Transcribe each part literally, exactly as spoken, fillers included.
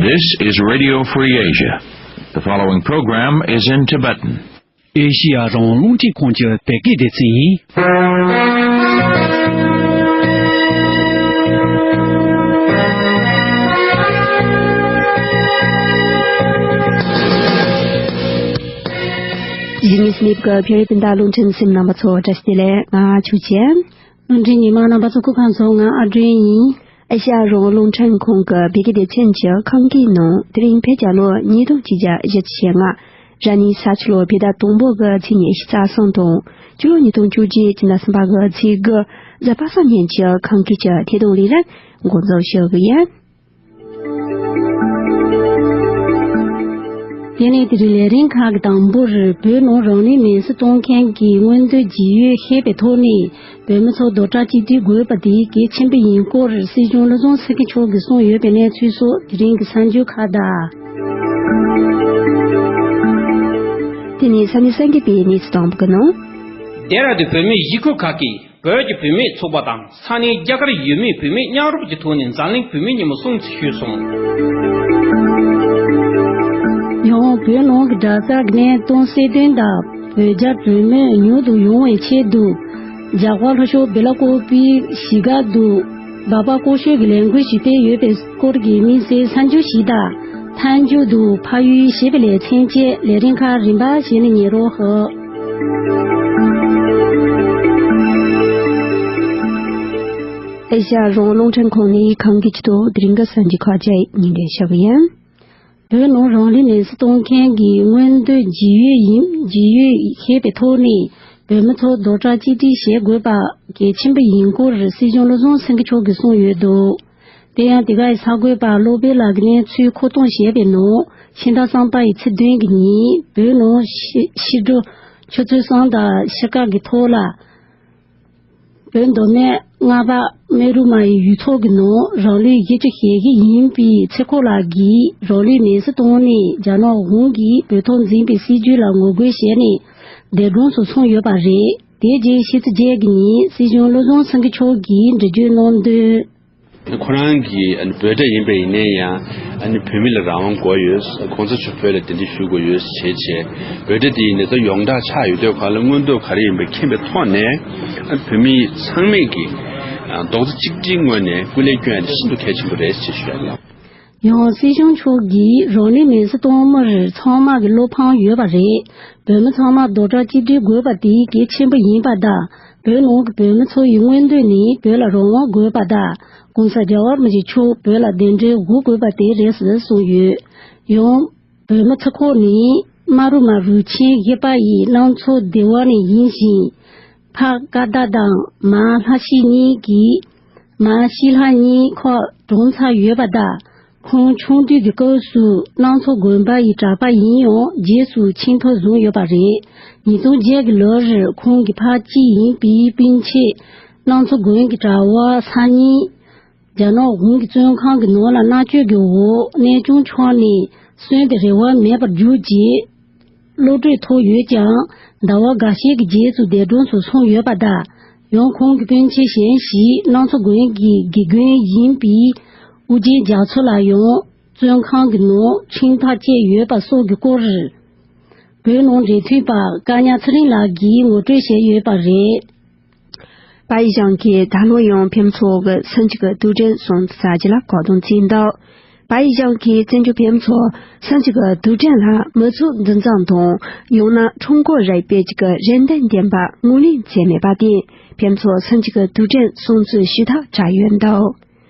This is Radio Free Asia. The following program is in Tibetan. ཨེ་ཤི་ཡ་རང་དབང་རླུང་འཕྲིན་ཁང་གི་བོད་སྐད་སྡེ་ཚན་ཡིན། གཞིས་ཉིས་མེད་ཀྱི་བོད་རིགས་སྤུན་ཟླ་རླུང་འཕྲིན་གསན་མཁན་རྣམ་པ་ཚོ་བཀྲ་ཤིས་བདེ་ལེགས། ང་ཆོས་ཅན། རླུང་འཕྲིན་ཉི་མ་རྣམ་པ་ཚོ་སྐུ་ཁམས་བཟང་། ང་ཨ་སྒྲོན་ཡིན། ཨེ་ཤ་ཡ་རང་དབང་རླུང་འཕྲིན་ཁང་གི་བོད་སྐད་སྡེ་ཚན་གྱི་ཁམས་སྐད་ནང་དེ་རིང་བོད་རྒྱལ་ལོ་ཉིས་སྟོང་ཆིག་བརྒྱ་བཞི་བཅུ་ཞེ་ལྔ། ར་ནི་ས་ཆུ་ལོ་བོད་ཟླ་དང་པོ་གི་ཚེས་ཉི་ཤུ་རྩ་གསུམ་དང་། སྤྱི་ལོ་ཉིས་སྟོང་བཅུ་གཅིག་སྤྱི་ཟླ་གསུམ་པ་གི་ཚེས་དགུ་གཟའ་པ་སངས་ཉིན་གྱི་ཁམས་སྐད་ཀྱི་ཐད་གཏོང་ལས་རིམ་འགོ་འཛུགས་ཞུ་གི་ཡིན། དེ་ནས་དེ་རིང་ལས་རིམ་ཁག་གི་དང་པོར་བོད་ནང་རང་ལུས་མེར་སྲེག་གཏོང་མཁན་གྱི་མངོན་འདོད་ཇི་ཡོད་ཤེས་པའི་ཐོག་ནས། བོད་མི་ཚོ་རྡོག་རྩ་གཅིག་སྒྲིལ་དགོས་པ་དེ་གལ་ཆེན་པོ་ཡིན་སྐོར་སྲིད་སྐྱོང་བློ་བཟང་སེང་གེ་མཆོག་གིས་གསུངས་ཡོད་པའི་གནས་ཚུལ་སོགས་དེ་རིང་གི་གསར་འགྱུར་ཁག་དང་། དེ་ནས་ས་གནས་གསར་འགོད་པའི་གནས་ཚུལ་དང་པོ་གི་ནང་། སྡེ་ར་ལྡུན་བོད་མིའི་གཞིས་ཁུལ་ཁག་གིས་བོད་ཀྱི་བུད་མེད་ཚོགས་པ་དང་ས་གནས་རྒྱ་གར་ཡུལ་མིའི་བུད་མེད་མཉམ་རུབ་ཀྱི་ཐོག་ནས་འཛམ་གླིང་བུད་མེད་ཉིན་མོ་སྲུང་བརྩི་ཞུས་སོང་། ཡང་བོད་ནང་གི་གྲྭ་ས་གི་གནས་སྟངས་གསལ་སྟོན་དང་། བོད་རྒྱ་གྲོས་མོལ་མྱུར་དུ་ཡོང་བའི་ཆེད་དུ། རྒྱ་གར་ལྷོ་ཕྱོགས་བེ་ལ་ཀོ་པིའི་གཞིས་སྒར་དུ། སྦག་སྦག་སྐོར་ཤོད་ཀྱི་ལས་འགུལ་ཞིག་སྤེལ་ཡོད་པའི་སྐོར་གྱི་དམིགས་བསལ་གསར་འགྱུར་ཞིག་དང་། མཐའ་མཇུག་ཏུ་ཕ་ཡུལ་ཞེས་པའི་ལེ་ཚན་བཅས་ལས་རིམ་ཁག་རིམ་པ་བཞིན་ཉན་རོགས་ཞུ། ཨེ་ཤ་ཡ་རང་དབང་རླུང་འཕྲིན་ཁང་ནས་ཁམས་སྐད་ཀྱི་ཐོག་དེ་རིང་གི་གསར་འགྱུར་ཁག་བཅས་སྙན་སྒྲོན་ཞུ་གི་ཡིན། བོད་ནང་རང་ལུས་མེར་སྲེག་གཏོང་མཁན་གྱི་མངོན་འདོད་ཇི་ཡོད་ཡིན། ཇི་ཡོད་ཤེས་པའི་ཐོག་ནས་བོད་མི་ཚོ་རྡོག་རྩ་གཅིག་སྒྲིལ་བྱེད་དགོས་པ་གལ་ཆེན་པོ་ཡིན་སྐོར་སྲིད་སྐྱོང་བློ་བཟང་སེང་གེ་མཆོག་གིས་གསུངས་ཡོད་འདུག་དེ་ཡང་དེ་གའི་གསར་འགོད་པ་བློ་བྷེ་ལགས་ཀྱི་གནས་ཚུལ་མཁོ་གཏོང་བྱས་པའི་ནང་། ཕྱི་ཟླ་གསུམ་པ་ཡི་ཚེས་བདུན་གྱི་ཉིན་བོད་ནང་ཕྱི་ཕྱི་དྲོ་ཆུ་ཚོད་གསུམ་དང་ཕྱེད་ཀ་གི་ཐོག་ལ། བོད་མདོ་སྨད་རྔ་བ་སྨད་རུ་མ་ཡི་ཡུལ་ཚོ་གི་ནང་རང་ལུས་བཞི་བཅུ་ཞེ་བཞི་ཡིན་པའི་ཚེ་ཁོ་ལགས་ཀྱིས་རང་ལུས་མེར་སྲེག་བཏང་ནས་རྒྱ་ནག་གཞུང་གིས་བོད་ཐོག་འཛིན་པའི་སྲིད་བྱུས་ལ་ངོ་རྒོལ་བྱས་ནས་འདས་གྲོངས་སུ་སོང་ཡོད་པ་རེད། དེ་རྗེས་ཕྱི་ཚེས་བརྒྱད་ཀྱི་ཉིན་སྲིད་སྐྱོང་བློ་བཟང་སེང་གེ་མཆོག་གིས་འགྲེལ་བརྗོད་གནང་དོན། ཁོ་རང་གིས་ཨ་ནི་བོད་པ་ཡིན་པ་ཡིན་ནའི་ཡང་ཨ་ནི་བོད་མི་ལ་རང་དབང་དགོས་ཡོད། གོང་ས་མཆོག་བོད་ལ་གདན་འདྲེན་ཞུ་དགོས་ཡོད་བྱས་བྱས། བོད་དེ་ཡིན་ནའི་ད་ཡོངས་གྲགས་ཆགས་ཡོད་དུས་ག་ལ་མངོན་འདོད་ག་རེ་ཡིན་པ་མཁྱེན་པའི་ཐོག་ནས་ཨ་ནི་བོད་མི་ཚང་མས་ཀྱིས་ཨ་རྡོག་རྩ་གཅིག་སྒྲིལ་ངོས་ནས་སྐུ་ལས་སྐྱོན་ཡ་དེ་ཤིན་ཏུ་གལ་ཆེན་པོ་རེད་ཅེས་ཞུ་ཡ་ཡིན། ཡང་སྲིད་སྐྱོང་མཆོག་གིས་རང་ལུས་མེར་སྲེག་གཏོང་མིར་ཚང་མ་གི་བློ་ཕམ་ཡོད་པ་རེད། བོད་མི་ཚང་མ་རྡོག་རྩ་གཅིག་སྒྲིལ་དགོས་པ་དེ་གལ་ཆེན་པོ་ཡིན་པ་དང་། བོད་ནང་གི་བོད་མི་ཚོ་ཡི་མངོན་འདོད་ནི་བོད་ལ་རང་དབང་དགོས་པ་དང་། ྋགོང་ས་རྒྱལ་བ་རིན་པོ་ཆེ་མཆོག་བོད་ལ་གདན་འདྲེན་ཞུ་དགོས་པ་དེ་རེད་ཟེར་གསུངས་ཡོད། ཡང་བོད་མི་ཚེ་ཁོ་ནི་རྨ་རུ་མ་རུ་ཆེན་བཞི་པ་ཡི་གླང་མཚོ་སྡེ་བ་ནས་ཡིན་ཞིང་། ཕ་ཀ་ད་དང་མ་ལྷ་ཤི་གཉིས་ཀྱིས་མ་ཤི་ལྷ་གཉིས་ཁོ་གྲོངས་ཚར་ཡོད་པ་དང་། ཁོང་ཆུང་དུས་ཀྱི་སྐབས་སུ་གླང་མཚོ་དགོན་པ་ཡི་གྲྭ་པ་ཡིན་ཡང་རྗེས་སུ་ཆིང་ཐོ་བཟུང་ཡོད་པ་རེད། ཉིས་སྟོང་བརྒྱད་ཀྱི་ལོར་ཁོང་གི་ཕ་གཅིག་ཡིན་པའི་སྤུན་མཆེད་གླང་མཚོ་དགོན་གྱི་གྲྭ་བ་སང་ཉིན་རྒྱ་ནག་གཞུང་གི་བཙོན་ཁང་གི་ནང་ལ་མནར་གཅོད་ཀྱི་འོག་གནས་ཆུང་ཆགས་ནས་གསོན་ཏེ་རེ་བ་མེད་པར་གྱུར་རྗེས། གློད་གྲོལ་ཐོབ་ཡོད་ཀྱང་ཟླ་བ་འགའ་ཤས་ཀྱི་རྗེས་སུ་འདས་གྲོངས་སུ་སོང་ཡོད་པ་དང་། ཡང་ཁོང་གི་སྤུན་མཆེད་གཞན་ཞིག་གླང་མཚོ་དགོན་གྱི་དགེ་རྒན་ཡིན་པའི་ཨུ་རྒྱན་རྒྱ་མཚོ་ལ་ཡང་བཙོན་ཁང་གི་ནང་ཆིང་ཐག་བཅད་ཡོད་པ་སོགས་ཀྱི་སྐོར། བོད་ནང་འབྲེལ་མཐུད་པ་བཀའ་ཉག་ཚེ་རིང་ལགས་ཀྱིས་ངོ་སྤྲོད་བྱས་ཡོད་པ་རེད། པ་ཡི་ཞང་གིས་ད་ལོ་ཡང་བོད་མི་ཚོ་གི་སུམ་ཅུ་གི་དུས་དྲན་སྲུང་བརྩི་ས་ཅི་ལ་ཁོག་དོན་བརྩིས་འདུག་པ་ཡི་ཞང་གིས་བཙན་བྱོལ་བོད་མི་ཚོ་སུམ་ཅུ་གི་དུས་དྲན་ལ་མི་ཚོགས་འདུ་འཛོམས་དང་ཡང་ན་ཁྲོམ་སྐོར་རེ་སྤེལ་རྒྱུ་གི་རེ་འདུན་བསྟན་པ་ངོས་ལེན་བྱས་མེད་པ་དེས་བོད་མི་ཚོ་སུམ་ཅུ་གི་དུས་དྲན་སྲུང་བརྩི་ཞུ་ཐབས་བྱ་ཡོད་འདུག་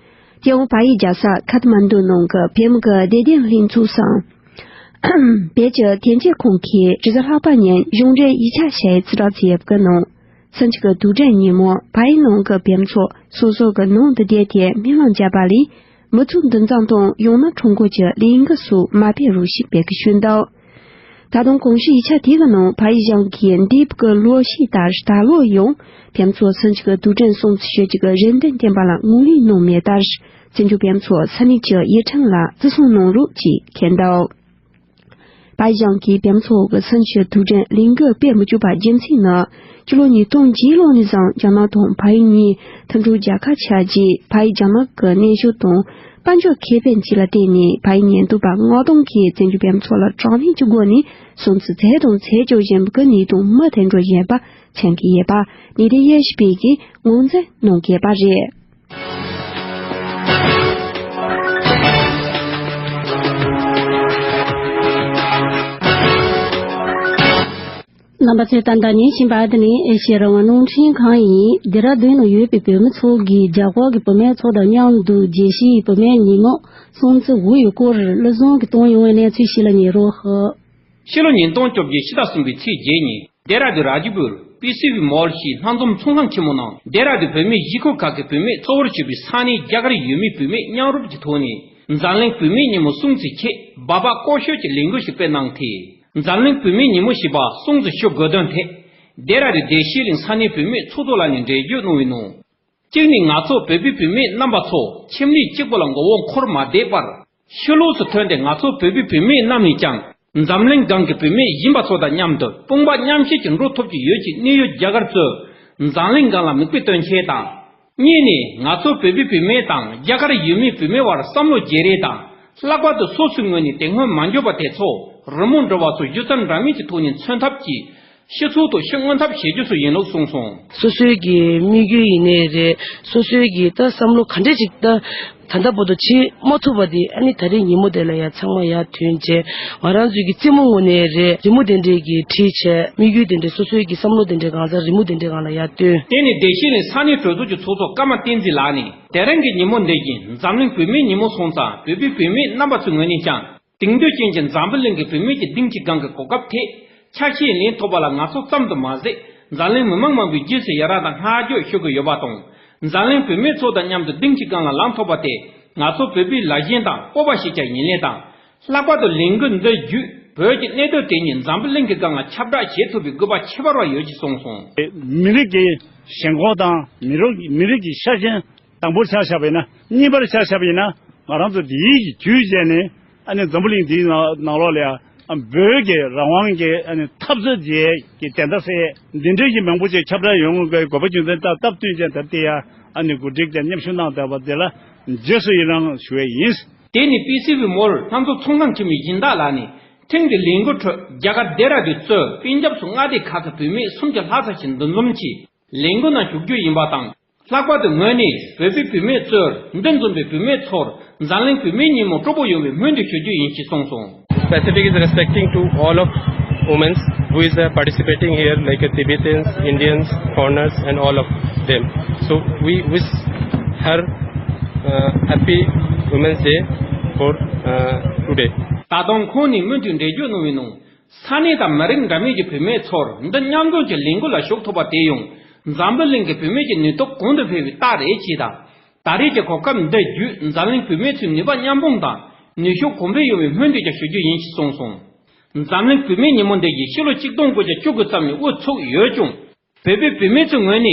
དེའང་པ་ཡི་རྒྱལ་ས་ཁ་ཐ་མན་ཌུ་ནང་གི་བོད་མི་གི་བདེ་དོན་ལྷན་ཚོགས་སམ། བོད་ཀྱི་དོན་གཅོད་ཁང་གིས་རེས་གཟའ་ལྷག་པ་ཉིན་གཞུང་འབྲེལ་ཡིག་ཆ་ཞིག་བརྩི་བསྒྲགས་བྱས་ཡོད་པའི་ནང་། སུམ་ཅུ་གི་དུས་དྲན་ཉིན་མོ་བལ་ཡུལ་ནང་གི་བོད་མི་ཚོ་སོ་སོ་གི་ནང་དུ་བསྡད་དེ་སྨོན་ལམ་བརྒྱབ་པ་ལས་མི་ཚོགས་འདུ་འཛོམས་དང་ཡང་ན་ཁྲོམ་སྐོར་གྱི་ལས་འགུལ་སོགས་མ་སྤེལ་རོགས་ཞེས་འབོད་སྐུལ་ཞུས་འདུག་ད་དུང་གོང་ཞུས་ཡིག་ཆ་དེ་གི་ནང་བལ་ཡུལ་གཞུང་གིས་འདས་པའི་ལོ་ཤས་ལྟར་ད་ལོ་ཡང་བོད་མི་ཚོ་སུམ་ཅུ་གི་དུས་དྲན་སྲུང་བརྩི་ཞུ་རྒྱུ་གི་རེ་འདུན་བསྟན་པ་ལ་ངོས་ལེན་གནང་མེད་པར། བཙན་བྱོལ་བོད་མི་ཚོ་ས་གནས་ཀྱི་ཡིག་ཁྲིམས་ལ་བརྩི་སྲུང་གནང་རོགས་ཅེས་འཁོད་འདུག་བལ་ཡུལ་གཞུང་གིས་བོད་མི་ཚོ་གི་སུམ་ཅུ་དུས་དྲན་ལས་འགུལ་སྤེལ་མི་བཅུག་པ་རྒྱུ་མཚན་ནི། སྤྱི་ལོ་ཉིས་སྟོང་བརྒྱད་ལོ་ནས་བཟུང་རྒྱ་ནག་དང་བལ་ཡུལ་གཉིས་མཐུན་གྲོགས་རྒྱལ་ཁབ་ཆགས་རྗེས་བལ་ཡུལ་རྒྱ་ནག་གི་གནོན་ཤུགས་དང་ དཔལ་འབྱོར་ཁེ་ཕན་བཅས་ལ་བརྟེན་ནས་ཕ་ཡི་ཉེན་རྟོག་པ་མངགས་གཏོང་གིས་བཙན་བྱོལ་བོད་མི་ཚོ་ལ་དྲག་གནོན་གྱི་སྒོ་ནས་སྲུང་བརྩི་མཛད་དང་མཛད་ཀྱང་བཞིན་པའི་གནས་སྟངས་མུ་མཐུད་འགྲོ་བཞིན་པ་མཚོན་གྱི་ཡོད་པ་གནས་བརྟན་དབྱེ་ཞིབ་པས་ཀྱིས་ངོས་འཛིན་གནང་གི་ཡོད་པ་རེད། རྣམ་པ་ཚོས་ད་ལྟ་ཉན་བཞིན་པ་དེ་ནི་ཨེ་ཤེ་ཡ་རང་དབང་རླུང་འཕྲིན་ཁང་ཡིན། ལྡེ་ར་ལྡུན་ནང་ཡོད་པའི་བོད་མི་ཚོ་གིས་རྒྱ་གར་གྱི་བུད་མེད་ཚོ་དང་མཉམ་དུ་རྒྱལ་སྤྱིའི་བུད་མེད་ཉིན་མོ་སྲུང་བརྩི་དགོས་ཡོད་སྐོར་བློ་བཟང་གིས་བཏང་ཡོང་བའི་གནས་ཚུལ་ཞིག་ལ་ཉན་རོགས། ཕྱི་ལོ་ཉིས་སྟོང་བཅོ་བརྒྱད་ཕྱི་ཟླ་གསུམ་པའི་ཚེས་བརྒྱད་ཉིན་ལྡེ་ར་ལྡུན་ར་ཇི་པུར་པི་སི་ཝི་མོལ་གྱི་ལྷན་འཛོམས་ཚོགས་ཁང་ཆེན་མོ་ནང་ལྡེ་ར་ལྡུན་བོད་མིའི་གཞིས་ཁོངས་ཁག་གི་བུད་མེད་གཙོ་བོར་གྱུར་པའི་ས་གནས་རྒྱ་གར་ཡུལ་མིའི་བུད་མེད་མཉམ་རུབ་ཀྱི་ཐོག་ནས་འཛམ་གླིང་བུད་མེད་ཉིན་མོ་སྲུང་བརྩི་ཆེད་སྦག་སྦག་སྐོར་ཞོགས་ཀྱི་ལས་འགུལ་ཞིག་སྤེལ་གནང་སྟེ། འཛམ་གླིང་བུད་མེད་ཉིན་མོ་ཞེས་པ་སྲུང་བརྩི་ཞུ་དགོས་དོན་ཐད་ལྡེ་ར་ལྡུན་བདེ་སྐྱིད་གླིང་ས་གནས་བུད་མེད་ཚོགས་གཙོ་ལགས་ནས་འགྲེལ་བརྗོད་གནང་བའི་ནང་། གཅིག་ནི་ང་ཚོ་བོད་པའི་བུད་མེད་རྣམ་པ་ཚོ་ཁྱིམ་ལས་གཅིག་པུ་ལ་མགོ་བོ་འཁོར་མ་བསྡད་པར། ཕྱི་ལོགས་སུ་ཐོན་ཏེ་ང་ཚོ་བོད་པའི་བུད་མེད་རྣམས་ནས་ཀྱང་འཛམ་གླིང་སྒང་གི་བུད་མེད་གཞན་པ་ཚོ་དང་མཉམ་དུ་དཔུང་པ་མཉམ་གཤིབ་ཀྱིས་འགྲོ་ཐུབ་ཀྱི་ཡོད་ཅེས་གནད་ཡོད་རྒྱ་གར་གཙོས་འཛམ་གླིང་སྒང་ལ་མིག་དཔེ་སྟོན་ཆེད་དང་། གཉིས་ནས་ང་ཚོ་བོད་པའི་བུད་མེད་དང་རྒྱ་གར་ཡུལ་མིའི་བུད་མེད་དབར་བསམ་བློ་བརྗེ་རེས་དང་། ལྷག་པར་དུ་སོ་སོའི་ངོས་ནས་དེ་སྔོན་མ་འགྱོད་པ་དེ་ཚོ་རི་མོ་འབྲི་བ་སོགས་སྒྱུ་རྩལ་འདྲ་མིན་གྱི་ཐོག་ནས་མཚོན་ཐབས་ཀྱིས། སྤྱི་ཚོགས་ཐོག་ཤུགས་མངོན་ཐབས་བྱེད་རྒྱུ་སོགས་ཡིན་ལུགས་གསུངས་སོང་། སོ་སོའི་གི་དམིགས་ཡུལ་ཡིན་ནའི་རེད། སོ་སོའི་གི་ད་བསམ་བློ་ག་འདྲས་ཅིག་ད་ད་ལྟ་བར་དུ་བྱེད་མ་ཐུབ་པ་དེ་ཨ་ནི་ད་རེས་ཉིན་མོ་དེ་ལ་ཡ་ཚང་མ་ཡར་ཐོན་བྱས་ང་རང་ཚོའི་གི་རྩེད་མོ་ངོས་ནས་རེད། རི་མོ་དེ་འདྲས་གི་བྲིས་བྱས་དམིགས་ཡུལ་དེ་འདྲས་སོ་སོའི་གི་བསམ་བློ་དེ་འདྲས་གང་ཟག་རི་མོ་དེ་འདྲས་སྒང་ལ་ཡར་བཏོན། དེ་ནི་བདེ་སྐྱིད་གླིང་ས་གནས་གྲོས་ཚོགས་ཀྱི་ཚོགས་གཙོ་ཀརྨ་བསྟན་འཛིན་ལགས་ནས་དེ་རིང་གི་ཉིན་མོ་འདི་བཞིན་འཛམ་གླིང་བུད་མེད་ཉིན་མོ་སོང་ཙང་བོད་པའི་བུད་མེད་རྣམ་པ་ཚོའི་ངོས་ནས་ཀྱང་། དེང་དུས་ཅན་གྱི་འཛམ་བུ་གླིང་གི་བུད་མེད་ཀྱི་གདེང་གི་སྒང་གི་གོ་སྐབས་དེ་ཆ་ཤས་ལེན་ཐུབ་པ་ལ་ང་ཚོ་ཙམ་དུ་མ་ཟད་འཛམ་གླིང་མི་མང་མང་པོས་རྗེས་སུ་ཡི་རངས་དང་བསྔགས་བརྗོད་ཞུ་གི་ཡོད་པ་དང་། འཛམ་གླིང་བུད་མེད་ཚོ་དང་མཉམ་དུ་གདེང་གི་སྒང་ལ་ལངས་ཐུབ་པ་དེ་ང་ཚོ་བོད་པའི་ལ་ཞེན་དང་སྤོབས་པ་ཞིག་ཀྱང་ཡིན་ལེ་དང་། ལྷག་པར་དུ་ལས་འགུལ་འདི་བརྒྱུད་བོད་ཀྱི་གནད་དོན་དེ་ཉིད་འཛམ་བུ་གླིང་གི་སྒང་ལ་ཁྱབ་བསྒྲགས་བྱེད་ཐུབ་པའི་དགོས་པ་ཁྱད་པར་བ་ཡོད་ཅེས་གསུངས་སོང་། མི་རིགས་ཀྱི་ཞེན་ཁོག་དང་མི་རིགས་མི་རིགས་ཀྱི་ཤ་ཞེན། དང་པོར་ཆ་བཞག་པ་ཡིན་ན། གཉིས་པར་ཆ་བཞག་པ་ཡིན་ན། ང་རང་ཚོ་འདིའི་གི་བརྒྱུད་བྱས་ནས་ཨ་ནི་འཛམ་བུ་གླིང་འདིའི་ནང་ནང་ལོགས་ལ་ཡང་བོད་ཀྱི་རང་དབང་གི་ཨ་ནི་འཐབ་རྩོད་བྱེད་ཀྱི་བདེན་མཐའ་གསལ་འདི་འདྲའི་གི་མང་པོ་ཅིག་ཁྱབ་བསྒྲགས་ཡོང་དགོས་དགོས་པ་རྒྱུ་མཚན་ད་སྟབས་བསྟུན་ཅན་ད་ལྟ་ཡ་ཨ་ནི་གོ་སྒྲིག་ཀྱང་མཉམ་ཞུགས་གནང་བསྡད་པ་དེ་ལ་རྗེས་སུ་ཡི་རང་ཞུ་བ་ཡིན། དེ་ནི་པི་སི་ཝི་མོལ་ལྷན་ཚོགས་ཚོགས་ཁང་འཐུས་མི་སྦྱིན་བདག་ལགས་ནས་ཐེངས་འདིའི་ལས་འགུལ་ཁྲོད་རྒྱ་གར་ལྡེ་ར་ལྡུན་གཙོས་པན་ཇབ་སོགས་མངའ་སྡེ་ཁག་གི་བུད་མེད་སུམ་ཅུ་ལྷག་ཙམ་ཞིག་འདུ་འཛོམས་ཀྱིས། ལས་འགུལ་ནང་ཞུགས་རྒྱུ་ཡིན་པ་དང་། ལྷག་པར་དུ་ངོས་ནས་བོད་པའི་བུད་མེད་གཙོས་འདུ་འཛོམས་པའི་བུད་མེད་ཚོར་འཛམ་གླིང་བུད་མེད་ཉིན་མོ་སྤྲོ་པོ་ཡོང་བའི་སྨོན་འདུན་ཞུ་རྒྱུ་ཡིན་ཞེས་གསུངས་སོང་། Pacific is respecting to all of women who is uh, participating here, like uh, Tibetans, Indians, foreigners, and all of them. So we wish her uh, happy Women's Day for uh, today. ད་དུང་ཁོང་ནས་སྨོན་འདུན་འགྲེལ་བརྗོད་གནང་བའི་ནང་། ས་གནས་དང་མི་རིགས་འདྲ་མིན་གྱི་བུད་མེད་ཚོར་འདི་མཉམ་འཛོམས་ཀྱི་ལས་འགུལ་ལ་ཞུགས་ཐུབ་པ་དེ་ཡང་འཛམ་བུ་གླིང་གི་བུད་མེད་ཀྱི་ནུས་སྟོབས་གོང་དུ་འཕེལ་བའི་རྟགས་རེད་ཅེས་དང་། ད་རེས་ཀྱི་གོ་སྐབས་འདི་བརྒྱུད་འཛམ་གླིང་བུད་མེད་ཚོའི་ནུས་པ་མཉམ་སྤུངས་དང་ནུས་ཤུགས་གོང་འཕེལ་ཡོང་བའི་སྨོན་འདུན་ཀྱང་ཞུ་རྒྱུ་ཡིན་ཞེས་གསུངས་སོང་། འཛམ་གླིང་བུད་མེད་ཉིན་མོ་འདི་ཡིས་ཕྱི་ལོ་ཆིག་སྟོང་དགུ་བརྒྱ་བཅུ་དགུ་ཙམ་ནས་དབུ་ཚུགས་ཡོད་ཀྱང་། བོད་པའི་བུད་མེད་ཚོའི་ངོས་ནས་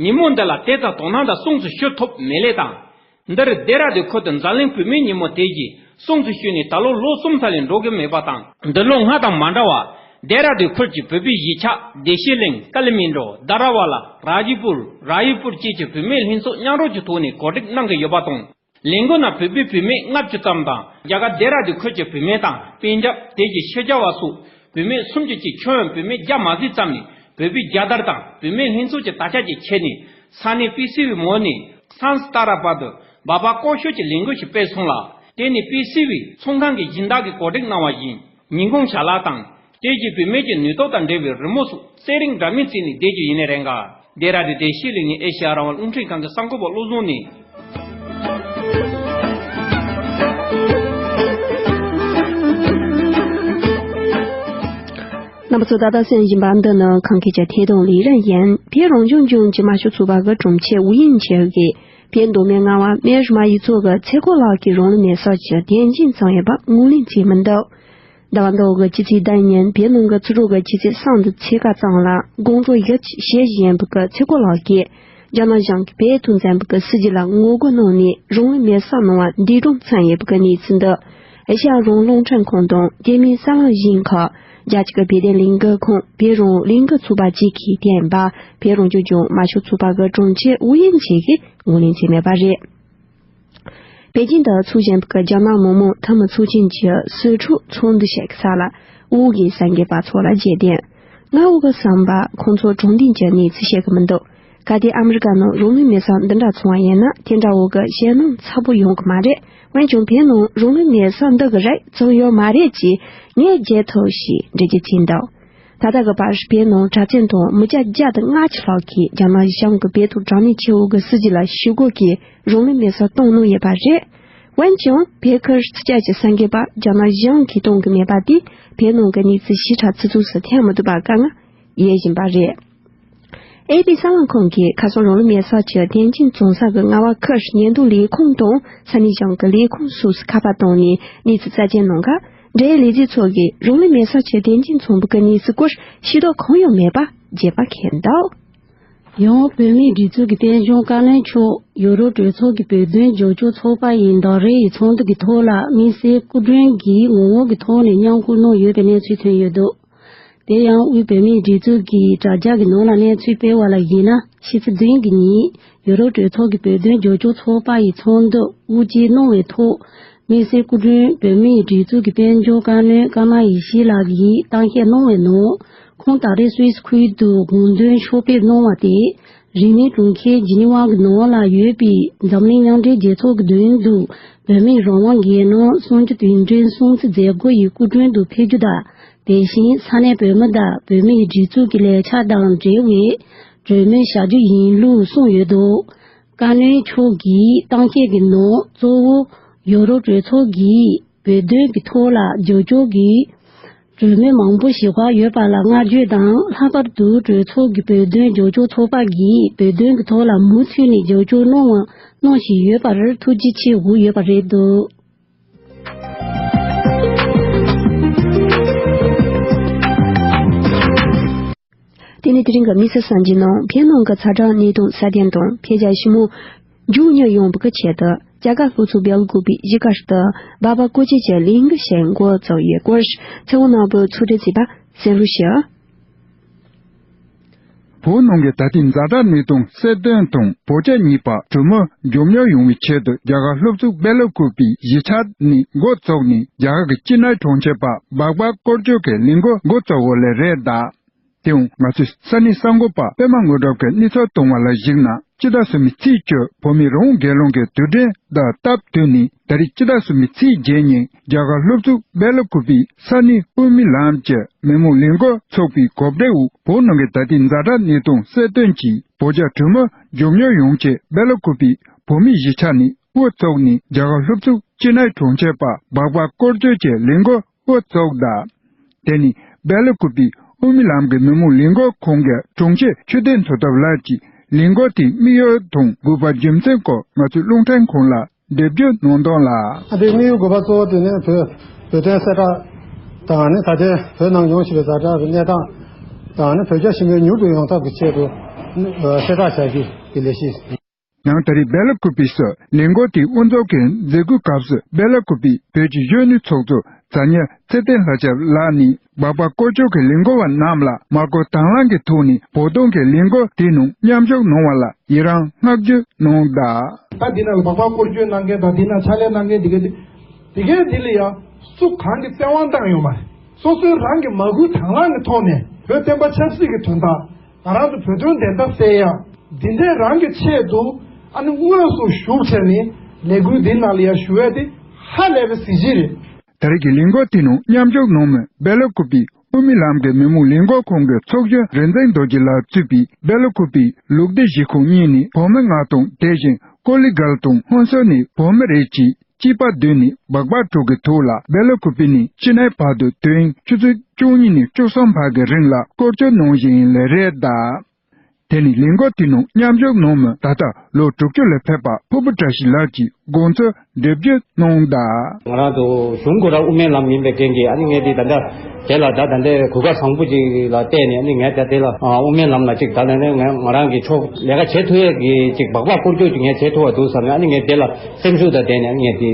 ཉིན་མོ་འདི་ལ་དེ་ཙམ་དོ་སྣང་དང་སྲུང་བརྩི་ཞུ་ཐུབ་མེད་ལེ་དང་། འདིར་ལྡེ་ར་ལྡུན་ཁུལ་དུ་འཛམ་གླིང་བུད་མེད་ཉིན་མོ་དེ་བཞིན་སྲུང་བརྩི་ཞུས་ནས་ད་ལོ་ལོ་གསུམ་ཙམ་ལས་འགྲོ་གི་མེད་པ་དང་། འདི་ལོ་སྔ་དང་མ་འདྲ་བར་ལྡེ་ར་ལྡུན་ཁུལ་གྱི་བོད་པའི་གཞིས་ཆགས་བདེ་སྐྱིད་གླིང་། ཀ་ལི་མན་ཌོ། དྷ་ར་ཝ་ལ། ར་ཇི་པུར། ར་ཡི་པུར་བཅས་ཀྱི་བུད་མེད་ལྷན་ཚོགས་མཉམ་རོགས་ཀྱི་ཐོག་ནས་གོ་སྒྲིག་གནང་གི་ཡོད་པ་དང་། ལས་འགུལ་ནང་བོད་པའི་བུད་མེད་ལྔ་བཅུ་ཙམ་དང་རྒྱ་གར་ལྡེ་ར་ལྡུན་ཁུལ་གྱི་བུད་མེད་དང་པན་ཇབ་དེ་བཞིན་ཤུ་ཇཱ་བ་སོགས་བུད་མེད་སུམ་ཅུ་གཅིག་ཁྱོན་བོད་མི་བརྒྱ་མ་ཟིན་ཙམ་ནས་བོད་པའི་རྒྱལ་དར་དང་བུད་མེད་ལྷན་ཚོགས་ཀྱི་དར་ཆ་བཅས་ཁྱེར་ནས་ས་གནས་པི་སི་ཝི་མོལ་ནས་སན་སི་ཏཱ་ར་བར་དུ་སྦག་སྦག་སྐོར་ཞོགས་ཀྱི་ལས་འགུལ་ཞིག་སྤེལ་སོང་ལ། དེ་ནི་པི་སི་ཝི་ཚོགས་ཁང་གི་སྦྱིན་བདག་གིས་གོ་སྒྲིག་གནང་བ་ཡིན། ཉིན་གུང་ཞལ་ལག་དང་། དེ་བཞིན་བུད་མེད་ཀྱི་ནུས་སྟོབས་དང་འབྲེལ་བའི་རི་མོ་སོགས་རྩེད་རིགས་འདྲ་མིན་རྩེས་ནས་བསྡད་རྒྱུ་ཡིན་ནི་རེད་འགའ། ལྡེ་ར་ལྡུན་བདེ་སྐྱིད་གླིང་ནས་ཨེ་ཤེ་ཡ་རང་དབང་རླུང་འཕྲིན་ཁང་གི་གསར་འགོད་པ་བློ་བཟང་ནས། རྣམ་པ་ཚོ་ད་ལྟ་གསན་བཞིན་པ་འདི་ནི་ཁམས་སྐད་ཀྱི་ཐད་གཏོང་ལས་རིམ་ཡིན། བོད་རང་སྐྱོང་ལྗོངས་ཀྱི་མ་ཤོ་ཚོགས་པ་གི་དྲུང་ཆེ་ཝུའུ་དབྱིང་ཇེ་གིས་བོད་མདོ་སྨད་རྔ་བ་སྨད་རི་མ་ཡུལ་ཚོ་གི་ཚེ་སྐོར་ལག་གི་རང་ལུས་མེ་སྲེག་གི་དོན་རྐྱེན་ཙམ་ཡོད་པ་ངོས་ལེན་བྱས་མི་འདུག་ཟླ་བ་འདིའི་ཕྱི་ཚེས་བདུན་ཉིན་བོད་ནང་གི་ཚུར་རོགས་ཀྱི་ཆུ་ཚོད་གསུམ་དང་ཕྱེད་ཀ་ཙམ་ལ་དགོང་དྲོ་ཡུལ་གྱི་གཞིས་བཞུགས་ཡིན་པའི་ཚེ་སྐོར་ལགས་ཀྱིས་རྒྱ་ནག་གཞུང་གིས་བོད་དོན་ཚན་པ་གི་སྲིད་བྱུས་ལ་ངོ་རྒོལ་གནང་ནས་རང་ལུས་མེ་སྲེག་གནང་བ་འདས་གྲོངས་ཕྱིན་ཡོད་པའི་གནས་ཚུལ་འདི་ཨེ་ཤ་ཡ་རང་དབང་རླུང་འཕྲིན་ཁང་དང་དེ་མིན་གསར་ལམ་གཞན་ཁག་རྒྱལ་སྤྱི་གི་བོད་དོན་ལས་འགུལ་ཁང་བོད་རང་དབང་ལས་འགུལ་ཚོགས་པ་བཅས་ཀྱིས་བསྟན་པ་བོད་རང་སྐྱོང་ལྗོངས་མ་ཤོ་ཚོགས་པ་གི་དྲུང་ཆེ་ཝུའུ་དབྱིང་ཇེ་གིས་ངོས་ལེན་བྱས་མེད་པ་རེད། པེ་ཅིན་དུ་འཚོགས་བཞིན་པའི་རྒྱ་ནག་མི་དམངས་འཐུས་མི་ཚོགས་ཆེན་གྱི་སྲིད་གྲོས་ཚོགས་འདུ་ཞིག་གི་ས་ལ་བོད་ཀྱི་གསར་འགོད་པ་ཚོ་ལ་རྒྱལ་བསྟན། ང་བོད་ཀྱི་བསམ་པ་ཁོང་ཚོ་དྲང་བདེན་གྱི་གནས་ཚུལ་བཤད་ཀྱི་མི་འདུག་གལ་ཏེ་ཨ་མི་རི་ཀ་ནང་རང་ལུས་མེར་སྲེག་འདི་འདྲ་བྱུང་བ་ཡིན་ན། དེ་འདྲ་བོ་གི་ཞེད་སྣང་ཚ་པོ་ཡོང་གི་མ་རེད། འོན་ཀྱང་བོད་ནང་རང་ལུས་མེར་སྲེག་འདི་གི་རིགས་བྱུང་ཡོད་མ་རེད་ཅེས་ངས་རྒྱལ་ཐོབ་ཞེས་འགྲེལ་བརྗོད་བྱས་འདུག་ད་ལྟ་གི་བར་བོད་ནང་གྲྭ་བཙུན་དང་མི་སྐྱ་བརྒྱ་དང་ལྔ་བཅུ་ལྷག་གིས་རྒྱ་ནག་གཞུང་གི་བོད་དང་གྲངས་ཉུང་ཆེ་བོ་གི་སྲིད་བྱུས་ལ་ཞུ་སྒོ་གིས་རང་ལུས་མེར་སྲེག་བཏང་གནང་ཡོད་པ་རེད། འོན་ཀྱང་བོད་ཁུལ་སྤྱི་ཁྱབ་ཀྱི་གསར་འགོད་པ་རྒྱ་ནག་གཞུང་གིས་གཏོང་གི་མེད་པ་དེས་བོད་ནང་གི་གནས་ཚུལ་ཞིབ་ཕྲ་ཚིག་ཐོ་སུ་ཐོན་མི་ཐུབ་པ་དཀའ་ངལ་ཡོད་བཞིན་པ་རེད། ཨེ་པི་གསར་ལམ་ཁང་གིས་ཁ་སང་རང་ལུས་མེར་སྲེག་གི་དོན་རྐྱེན་བྱུང་ས་གི་རྔ་བ་ཁུལ་ཉེན་རྟོག་ལས་ཁུངས་དང་ས་གནས་གཞུང་གི་ལས་ཁུངས་སོགས་སུ་ཁ་པར་བཏང་ནས་གནས་ཚུལ་རྩད་འགེལ་གནང་སྐབས། འབྲེལ་ཡོད་ལས་བྱེད་ཚོ་གིས་རང་ལུས་མེར་སྲེག་གི་དོན་རྐྱེན་བྱུང་བའི་གནས་ཚུལ་སྐོར་ཤེས་རྟོགས་གང་ཡང་མེད་པ་རྒྱས་པ་འཁོད་འདུག་ཡང་བོད་མིའི་སྒྲིག་འཛུགས་ཀྱི་དཔལ་འབྱོར་བཀའ་བློན་མཆོག་ཡུ་རོབ་གྲོས་ཚོགས་ཀྱི་བོད་དོན་རྒྱབ་སྐྱོར་ཚོགས་པ་ཡི་ཟླ་རེའི་ཚོགས་འདུ་གི་ཐོག་ལ་དམིགས་བསལ་སྐུ་མགྲོན་གྱིས་ངོ་བོ་གི་ཐོག་ནས་མཉམ་ཞུགས་གནང་ཡོད་པའི་གནས་ཚུལ་ཐོན་ཡོད་འདུག་དེ་ཡང་དབུས་བོད་མིའི་སྒྲིག་འཛུགས་ཀྱི་དྲ་རྒྱ་གི་ནང་ལ་གནས་ཚུལ་སྤེལ་བ་ལ་གཞིགས་ན། ཕྱི་ཚེས་བདུན་གྱི་ཉིན་ཡུ་རོབ་གྲོས་ཚོགས་ཀྱི་བོད་དོན་རྒྱབ་སྐྱོར་ཚོགས་པ་ཡི་ཚོགས་འདུ་དབུ་འབྱེད་གནང་བའི་ཐོག་དམིགས་བསལ་སྐུ་མགྲོན་བོད་མིའི་སྒྲིག་འཛུགས་ཀྱི་དཔལ་འབྱོར་བཀའ་བློན་ཀརྨ་ཡེ་ཤེས་ལགས་ཀྱིས་གཏམ་བཤད་གནང་བའི་ནང་། ཁོང་ད་རེས་སུད་སི་ཁུལ་དུ་དགོངས་དོན་ཕྱོགས་ཕེབས་གནང་བ་དེ། རིང་མིན་གྲོང་ཁྱེར་ཇི་ནི་ཝ་གི་ནང་ལ་ཡོད་པའི་འཛམ་གླིང་མཉམ་འབྲེལ་རྒྱལ་ཚོགས་ཀྱི་མདུན་དུ་བོད་མིའི་རང་དབང་སྒེར་ནང་གསུམ་བཅུ་དོན་ལྔ་སྲུང་བརྩི་མཛད་སྒོ་ཡི་སྐུ་མགྲོན་དུ་ཕེབས་རྒྱུ་དང་། དེ་བཞིན་ས་གནས་བོད་མི་དང་བོད་མིའི་སྒྲིག་འཛུགས་ཀྱི་ལས་འཆར་དང་འབྲེལ་བའི་གྲོས་མོལ་བྱ་རྒྱུ་ཡིན་ལུགས་གསུངས་ཡོད་འདུག་བཀའ་བློན་མཆོག་གིས་གཏམ་བཤད་ཀྱི་ནང་གཙོ་བོ་ཡུ་རོབ་གྲོས་ཚོགས་ཀྱིས་བོད་དོན་གྱི་ཐོག་ལ་རྒྱབ་སྐྱོར་གྱི་གྲོས་མོལ་མང་པོ་ཞིག་ཕར་ཡོད་པ་ལ་བསྔགས་བརྗོད་དང་། ལྷག་པར་དུ་གྲོས་ཚོགས་ཀྱི་བོད་དོན་རྒྱབ་སྐྱོར་ཚོགས་པ་གིས་བོད་དོན་གྱི་ཐོག་ལ་མུ་མཐུད་ནས་རྒྱབ་སྐྱོར་གནང་བ་གནང་བཞིན་ཡོད་པར་ཐུགས་རྗེ་ཆེ་ཞུ་ཡོད་པ་རེད་འདུག་དེ་ནས་དེ་རིང་གི་དམིགས་བསལ་གསར་འགྱུར་ནང་། བོད་ནང་གི་ཚ་གྲང་གནས་སྟངས་སྲ་བརྟན་དང་འཕེལ་རྒྱས་ཞིབ་མོ་མགྱོགས་མྱུར་ཡོང་བའི་ཆེད་དུ། རྒྱ་གར་ལྷོ་ཕྱོགས་སྦེལ་ཀོབ་པའི་གཞིས་ཀ་རུ་འབག་པ་བཀོལ་སྤྱོད་ཀྱི་ལས་འགུལ་ཞིག་འགོ་བཙུགས་ཡོད་སྐོར། ཚེ་དབང་ནོར་བུས་ཕྱོགས་སྒྲིག་བྱས་པ་གསན་རོགས་ཞུ། བོད་ནང་གི་ད་ལྟའི་ཛ་དྲག་གནས་སྟངས་གསལ་སྟོན་དང་། བོད་རྒྱ་གཉིས་བར་གྲོས་མོལ་མགྱོགས་མྱུར་ཡོང་བའི་ཆེད་དུ། རྒྱ་གར་ལྷོ་ཕྱོགས་སྦེལ་ཀོབ་པའི་གཞིས་ཆགས་ནས་འགོ་བཙུགས་ནས། རྒྱ་གར་གྱི་ཅི་ནའི་གྲོང་ཁྱེར་བར་འབག་པ་བཀོལ་སྤྱོད་ཀྱི་ལས་འགུལ་འགོ་བཙུགས་པ་ལས་རེད་གདའ། དེའང་ང་ཚོའི་ས་གནས་གསར་འགོད་པ་པད་མ་དངོས་གྲུབ་ཀྱིས་གནས་ཚུལ་བཏང་བ་ལ་གཞིགས་ན། སྤྱི་ཟླ་གསུམ་པའི་ཚེས་བཅུ་བོད་མིའི་རང་དབང་སྒེར་ལངས་ཀྱི་དུས་དྲན་དང་སྟབས་བསྟུན་ནས། ད་རེས་སྤྱི་ཟླ་གསུམ་པའི་ཚེས་བརྒྱད་ཉིན་རྒྱ་གར་ལྷོ་ཕྱོགས་སྦེལ་ཀོབ་པའི་ས་གནས་དབུ་མའི་ལམ་གྱི་མི་མང་ལས་འགུལ་ཚོགས་པའི་གོ་སྒྲིག་འོག་བོད་ནང་གི་ད་ལྟའི་ཛ་དྲག་གནས་སྟངས་གསལ་སྟོན་གྱིས། བོད་རྒྱ་གྲོས་མོལ་མགྱོགས་མྱུར་ཡོང་ཆེད་སྦེལ་ཀོབ་པའི་བོད་མིའི་གཞིས་ཆགས་ནས་འགོ་བཙུགས་ནས། རྒྱ་གར་ལྷོ་ཕྱོགས་ཅི་ནའི་གྲོང་ཁྱེར་བར་འབག་པ་བཀོལ་སྤྱོད་ཀྱི་ལས་འགུལ་འགོ་བཙུགས་གདའ། དེ་ནི་སྦེལ་ཀོབ་པའི་དབུ་མའི་ལམ་གྱི་མི་མང་ལས་འགུལ་ཁང་གི་དྲུང་ཆེ་ཆོས་ལྡན་མཚོ་ཐབས་ལགས་ཀྱིས་ལས་འགུལ་དེའི་དམིགས་ཡུལ་དང་དགོས་པ་རྒྱུ་མཚན་སྐོར་ང་ཚོའི་རླུང་འཕྲིན་ཁང་ལ་འགྲེལ་བརྗོད་གནང་དོན་ལ། ཨ། དེའི་དམིགས་ཡུལ་དགོས་པ་གཙོ་བོ་དེ་ནི་བོད་བོད་དོན་གསལ་བསྒྲགས་དང་། ནི་ད་ལྟའི་བོད་ནང་ཡོང་བཞིན་པའི་ཛ་དྲག་གི་གནས་སྟངས་དང་། ནི་བོད་རྒྱ་ཞི་མོལ་མྱུར་དུ་ཡོང་ཐབས་ཀྱི་ཆེད་དུ་ནི་གསལ་བསྒྲགས་བྱ་རྒྱུ་གི་ལས་གཞི། ཡང་ད་རེས་སྦེལ་ཀོབ་པའི་སུ་ལས་འགུལ་དེའི་དབུ་འཛུགས་ཀྱི་མཛད་སྒོའི་སྐབས་སུ། སྦེལ་ཀོབ་པའི་བོད་ཀྱི་གཞོན་ནུ་ཚོགས་གཙོ་ཛ་ཉེ་ཚེ་བརྟན་ལྷ་སྐྱབས་ལགས་ནས། འབག་པ་བཀོལ་སྤྱོད་ཀྱི་ལས་འགུལ་བ་རྣམས་ལ་མ་བསྐུལ་དང་བླངས་ཀྱི་ཐོག་ནས་བོད་དོན་གྱི་ལས་འགུལ་དེའི་ནང་མཉམ་ཞུགས་གནང་བ་ལ་ཡི་རང་བསྔགས་བརྗོད་གནང་གདའ། ད་འདི་ནང་ལ་འབག་པ་བཀོལ་སྤྱོད་གནང་མཁན་དང་། འདི་ནང་ཕྱག་ལས་གནང་མཁན་དེ་ག་དེ་དེ་གའི་འདི་ལ་ཡང་སུ་གང་གི་བཙན་དབང་བཏང་ཡོད་མ་རེད། སོ་སོའི་རང་གི་མ་བསྐུལ་དང་བླངས་ཀྱི་ཐོག་ནས་བོད་བསྟན་པ་ཆབ་སྲིད་ཀྱི་དོན་དག་ང་རང་ཚོ་བོད་དོན་བདེན་མཐའ་གསལ་ཡ། འདི་འདྲའི་རང་གི་ཆེད་དུ་ཨ་ནི་དངོས་སུ་ཞུགས་བྱས་ནས་ལས་འགུལ་འདི་ནང་ལ་ཡ་ཞུགས་ཡ་དེ་ཧ་ལས་པའི་གཟི་བརྗིད་རེད། ད་རེས་ཀྱི་ལས་འགུལ་དེ་ནང་མཉམ་ཞུགས་གནང་མུས་སྦེལ་ཀོབ་པའི་དབུ་མའི་ལམ་གྱི་མི་མང་ལས་འགུལ་ཁང་གི་ཚོགས་གཞོན་རིག་འཛིན་རྡོ་རྗེ་ལགས་གཙོས་པའི་སྦེལ་ཀོབ་པའི་ལུགས་བདེ་གཞིས་ཁོངས་གཉིས་ནས་བོད་མི་ལྔ་དང་། དེ་བཞིན་ཀོ་ལི་གྷལ་དང་ཧོན་སུར་ནས་བོད་མི་རེ་གཅིག་གཅིག་པ་བསྡུས་ནས་འབག་པ་དྲུག་གི་ཐོག་ལ་སྦེལ་ཀོབ་པ་ནས་ཅི་ནའི་བར་དུ་དུས་ཡུན་ཆུ་ཚོད་བཅུ་གཉིས་ནས་བཅུ་གསུམ་བར་གྱི་རིང་ལ་སྐོར་སྐྱོད་གནང་བཞིན་ཡིན་ལེ་རེད་གདའ། དེ་ནི་ལས་འགུལ་དེ་ནང་མཉམ་ཞུགས་གནང་མུས་ད་ལྟ་ལོ་དྲུག་ཅུ་ལ་ཕེབས་པ་ཕུར་བུ་བཀྲ་ཤིས་ལགས་ཀྱིས་དགོངས་ཚུལ་འགྲེལ་བརྗོད་གནང་གདའ། ང་རང་ཚོ་གཞུང་སྐོར་དབུ་མའི་ལམ་ཡིན་པའི་རྐྱེན་གྱིས། ཨ་ནི་ངས་འདི་ད་ལྟ་དེ་ལ་ད་ད་ལྟའི་གོ་སྐབས་བཟང་པོ་ཅིག་ལ་བལྟས་ནས། ཨ་ནི་ངས་ད་དེ་ལ་ཨ་དབུ་མའི་ལམ་ལ་ཅིག་ད་ལྟ་ནས་ང་ང་རང་གི་ཕྱོགས་ལས་ཀ་བྱེད་ཐུབ་ཡས་ཀྱི་ཅིག་འབག་པ་བསྐོར་སྐྱོད་ཅིག་ངས་བྱེད་ཐུབ་པ་འདུག་བསམ་ནས། ཨ་ནི་ངས་དེ་ལ་སེམས་ཤུགས་དང་ལྡན་ནས། ཨ་ནི་ངས་དེ་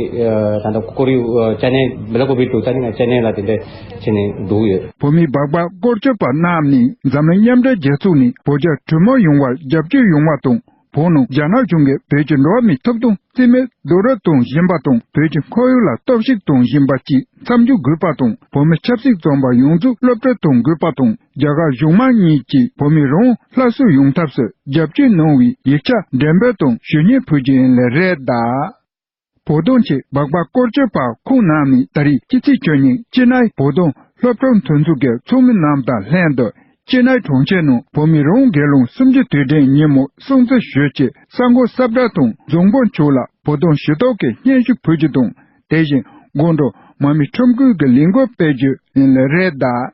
ད་ལྟ་ཁོར་ཡུག་ཅི་ནའི་སྦེལ་ཀོབ་པའི་འདུག་ད་ནི་ངས་ཅི་ནའི་ལ་དེ་འདྲ་བྱས་ནས་འདུག་ཡོད། བོད་མིའི་འབག་པ་བསྐོར་སྐྱོད་པ་རྣམས་ནི་འཛམ་གླིང་མཉམ་འབྲེལ་རྒྱལ་ཚོགས་ནས་བོད་རྒྱ་གྲོས་མོལ་ཡོང་བར་རྒྱབ་སྐྱོར་ཡོང་བ་དང་། བོད་ནང་རྒྱ་ནག་གཞུང་གིས་བོད་ཀྱི་འགྲོ་བ་མིའི་ཐོབ་ཐང་རྩིས་མེད་རྡོག་རོལ་གཏོང་བཞིན་པ་དང་། བོད་ཀྱི་ཁོར་ཡུག་ལ་གཏོར་བཤིག་གཏོང་བཞིན་པ་བཅས་མཚམས་འཇོག་དགོས་པ་དང་། བོད་མི་ཆབ་སྲིད་བཙོན་པ་ཡོངས་རྫོགས་གློད་བཀྲོལ་གཏོང་དགོས་པ་དང་། རྒྱ་གར་གཞུང་མང་གཉིས་ཀྱིས་བོད་མི་རང་དབང་སླར་གསོ་ཡོང་ཐབས་སུ་རྒྱབ་སྐྱོར་གནང་བའི་ཡིག་ཆ་འགྲེམས་སྤེལ་དང་ཞུ་སྙན་ཕུལ་རྒྱུ་ཡིན་ལབ་རེད་གདའ། བོད་དོན་ཆེད་སྦག་སྦག་སྐོར་སྐྱོད་པ་ཁོང་རྣམ་གཉིས་ད་རེས་ཕྱི་ཚེས་བཅུ་ཉིན་ཅེ་ནའི་བོད་དོན་སློབ་ཕྲུག་མཐུན་ཚོགས་ཀྱི་ཚོགས་མི་རྣམས་དང་ལྷན་དུ་ཅེ་ནའི་གྲོང་ཁྱེར་ནང་བོད་མིའི་རང་དབང་སྒེར་ལངས་གསུམ་བཅུའི་དུས་དྲན་ཉིན་མོ་སྲུང་བརྩི་ཞུ་ཆེད་གསར་འགོད་གསལ་བསྒྲགས་དང་རྫོང་དཔོན་མཆོག་ལ་བོད་དོན་ཞུ་གཏུག་གི་སྙན་ཞུ་ཕུལ་རྒྱུ་དང་། དེ་བཞིན་སྒོ་འགྲམ་མར་མེ་ཁྲོམ་སྐོར་གྱི་ལས་འགུལ་སྤེལ་རྒྱུ་ཡིན་ལབ་རེད་གདའ།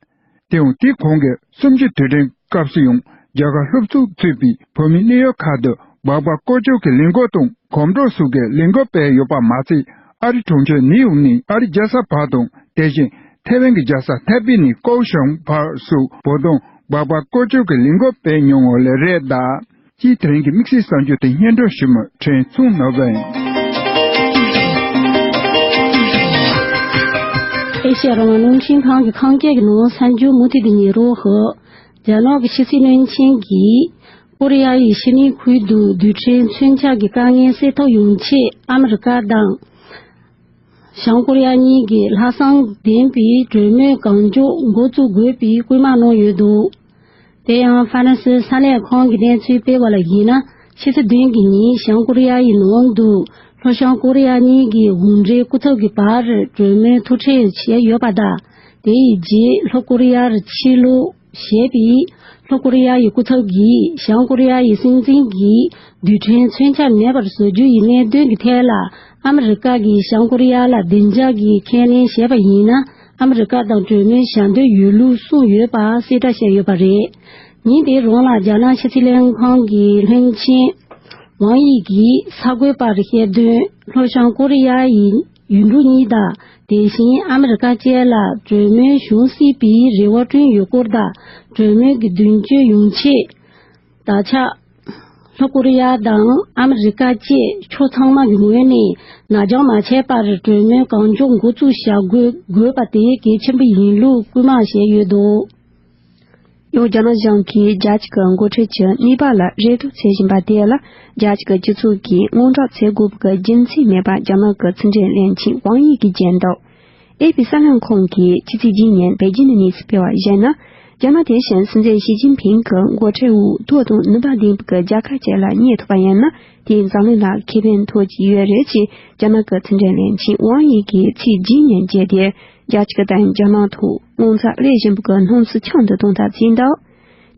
དེ་ཡང་དེའི་གོང་གི་གསུམ་བཅུའི་དུས་དྲན་སྐབས་སུ་ཡང་རྒྱ་གར་སློབ་ཚོགས་གཙོས་པའི་བོད་མི་གནད་ཡོད་ཁག་ཏུ་སྦག་སྦག་སྐོར་སྐྱོད་ཀྱི་ལས་འགུལ་དང་གོམ་བགྲོད་སོགས་ཀྱི་ལས་འགུལ་སྤེལ་ཡོད་པ་མ་ཚད། ཨ་རི་གྲོང་ཁྱེར་ནིའུ་ཡོག་ནས་ཨ་རིའི་རྒྱལ་ས་བར་དང་། དེ་བཞིན་ཐེ་ཝན་གྱི་རྒྱལ་ས་ཐའེ་པེ་ནས་ཀའོ་ཤང་བར་སོགས་བོད་དོན་སྦག་སྦག་སྐོར་སྐྱོད་ཀྱི་ལས་འགུལ་སྤེལ་མྱོང་བ་ལབ་རེད་གདའ། སྤྱིའི་དེ་རིང་གི་དམིགས་བསལ་གསར་འགྱུར་དེ་སྙན་སྒྲོན་ཞུ་མི་ཁྲེན་ཚུང་ནོར་བུ་ཡིན། ཨེ་ཤེ་ཡ་རང་དབང་རླུང་འཕྲིན་ཁང་གི་ཁམས་སྐད་ཀྱི་ནང་གསར་འགྱུར་མུ་མཐུད་དུ་ཉན་རོགས་ཞུ། རྒྱ་ནག་གི་ཕྱི་སྲིད་བློན་ཆེན་གྱིས་ཀོ་རི་ཡ་ཡི་ཕྱི་སྣེའི་ཁུལ་དུ་རྡུལ་ཕྲན་མཚོན་ཆ་གི་དཀའ་ངལ་སེལ་ཐབས་ཡོང་ཆེད་ཨ་མི་རི་ཀ་དང་། བྱང་ཀོ་རི་ཡ་གཉིས་ཀྱིས་ལྷག་བསམ་ལྡན་པའི་གྲོས་མོལ་གང་མགྱོགས་འགོ་བཙུགས་དགོས་པའི་སྐུལ་མ་གནང་ཡོད་འདུག་དེ་ཡང་ཧྥ་རན་སིའི་གསར་ལས་ཁང་གི་གནས་ཚུལ་སྤེལ་བ་ལ་གཞིགས་ན། ཕྱི་ཚེས་བདུན་གྱི་ཉིན་བྱང་ཀོ་རི་ཡ་ཡི་ནང་དུ་ལྷོ་བྱང་ཀོ་རི་ཡ་གཉིས་ཀྱི་གུང་ཁྲན་སྐུ་ཚབ་ཀྱི་བར་གྲོས་མོལ་ཐུག་འཕྲད་བྱས་ཡོད་པ་དང་། དེ་ཡི་རྗེས་ལྷོ་ཀོ་རི་ཡར་ཕྱིར་ལོག་བྱས་པའི་ལྷོ་ཀོ་རི་ཡ་ཡི་སྐུ་ཚབ་ཀྱིས་བྱང་ཀོ་རི་ཡ་ཡི་སྲིད་འཛིན་གྱིས་རྡུལ་ཕྲན་མཚོན་ཆ་མེད་པར་བཟོ་རྒྱུ་ཡི་གནད་དོན་གྱི་ཐད་ལ་ཨ་མི་རི་ཀ་གིས་བྱང་ཀོ་རི་ཡ་ལ་བདེ་འཇགས་ཀྱི་ཁས་ལེན་བྱས་པ་ཡིན་ན། ཨ་མི་རི་ཀ་དང་གྲོས་མོལ་བྱ་འདོད་ཡོད་ལུགས་གསུངས་ཡོད་པ་གསལ་བསྒྲགས་བྱས་ཡོད་པ་རེད། ཉིན་དེའི་རིང་ལ་རྒྱ་ནག་ཕྱི་སྲིད་ལྷན་ཁང་གི་ལྷན་ཆེན་ཝང་དབྱི་གིས་གསར་འགོད་པར་བཤད་དོན། ལྷོ་བྱང་ཀོ་རི་ཡ་ཡི་ཡུལ་གྲུ་གཉིས་དང་། དེ་བཞིན་ཨ་མི་རི་ཀ་བཅས་ལ་གྲོས་མོལ་བྱུང་སྲིད་པའི་རེ་བ་བསྐྲུན་ཡོད་སྐོར་དང་། གྲོས་མོལ་གྱི་མདུན་སྐྱོད་ཡོང་ཆེད། ད་ཆ། ལྷོ་ཀོ་རི་ཡ་དང་ཨ་མི་རི་ཀ་བཅས་ཕྱོགས་ཚང་མ་གི་ངོས་ནས་ནར་འགྱངས་མ་བྱས་པར་གྲོས་མོལ་གང་མགྱོགས་འགོ་བཙུགས་བྱ་དགོས་དགོས་པ་དེ་གལ་ཆེན་པོ་ཡིན་ལུགས་སྐུལ་མ་བྱས་ཡོད་འདུག་ཡང་རྒྱ་ནག་གཞུང་གིས་རྒྱལ་སྤྱི་གི་འགོ་ཁྲིད་ཀྱི་ནུས་པ་ལ་རེ་ལྟོས་བྱེད་བཞིན་པ་དེ་ལ་རྒྱལ་སྤྱི་གི་སྤྱི་ཚོགས་ཀྱིས་དངངས་སྐྲག་བྱེད་དགོས་པའི་རྒྱུ་མཚན་མེད་པ་རྒྱ་ནག་གི་ཕྱི་འབྲེལ་བློན་ཆེན་ཝང་དབྱི་གིས་བརྗོད་འདུག་ཨེ་པི་གསར་ལམ་ཁང་གིས་ཕྱི་ཚེས་བརྒྱད་ཉིན་པེ་ཅིན་ནས་གནས་ཚུལ་སྤེལ་བར་གཞིགས་ན། རྒྱ་ནག་དེ་བཞིན་སྲིད་འཛིན་ཞི་ཅིན་ཕིང་གི་འགོ་ཁྲིད་འོག་མཐོ་དང་ནུས་པ་ལྡན་པའི་རྒྱལ་ཁབ་ཅིག་ལ་གཉེར་ཐུབ་པ་ཡིན་ན། དེའི་འཛམ་གླིང་ལ་ཁེ་ཕན་ཐོགས་ཀྱི་ཡོད་རེད་ཅེས་རྒྱ་ནག་གི་ཕྱི་འབྲེལ་བློན་ཆེན་ཝང་དབྱི་གིས་ཚེས་བརྒྱད་ཉིན་བརྗོད་དེ། རྒྱལ་སྤྱི་དང་རྒྱ་ནག་ཐོག་དངངས་འཚབ་སླེབས་བཞིན་པའི་སྣང་ཚུལ་ཁྱོན་དུ་གཏོང་ཐབས་བྱས་འདུག་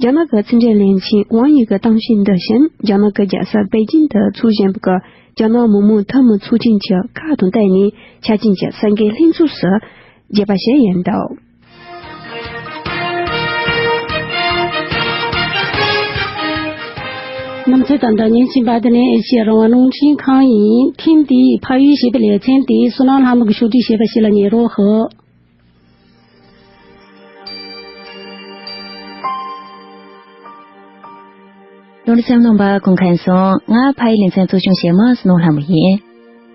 རྒྱ་ནག་གི་ཕྱི་འབྲེལ་བློན་ཆེན་ཝང་དབྱི་གི་གཏམ་བཤད་འདི་བཞིན་རྒྱ་ནག་གི་རྒྱལ་ས་པེ་ཅིན་དུ་འཚོགས་བཞིན་པའི་རྒྱ་ནག་མི་དམངས་འཐུས་མི་ཚོགས་ཆེན་གྱི་ཁ་དང་བསྟན་ནས་ཆ་རྐྱེན་གྱི་གསར་འགོད་ལྷན་ཚོགས་སུ་བརྗོད་པ་ཞིག་ཡིན་འདུག་གནམ་ཚེས་དང་འདྲ་ཉིན་གཅིག་པ་དེ་ནས་ཨེ་ཤེ་ཡ་རང་དབང་རླུང་འཕྲིན་ཁང་ཡིན། ཐེངས་འདིའི་ཕ་ཡུལ་ཞེས་པའི་ལེ་ཚན་དེ་བསོད་ནམས་ལྷ་མོ་གིས་ཕྱོགས་སྒྲིག་བྱས་པ་ཞིག་ལ་ཉན་རོགས་ཞུ། རྡོ་རྗེ་སེམས་ནང་པ་གུང་ཁན་སོང་། ང་ཕ་ཡི་ལེ་ཚན་གཙོ་སྐྱོང་བྱེད་མི་སྣོ་ལྷ་མོ་ཡིན།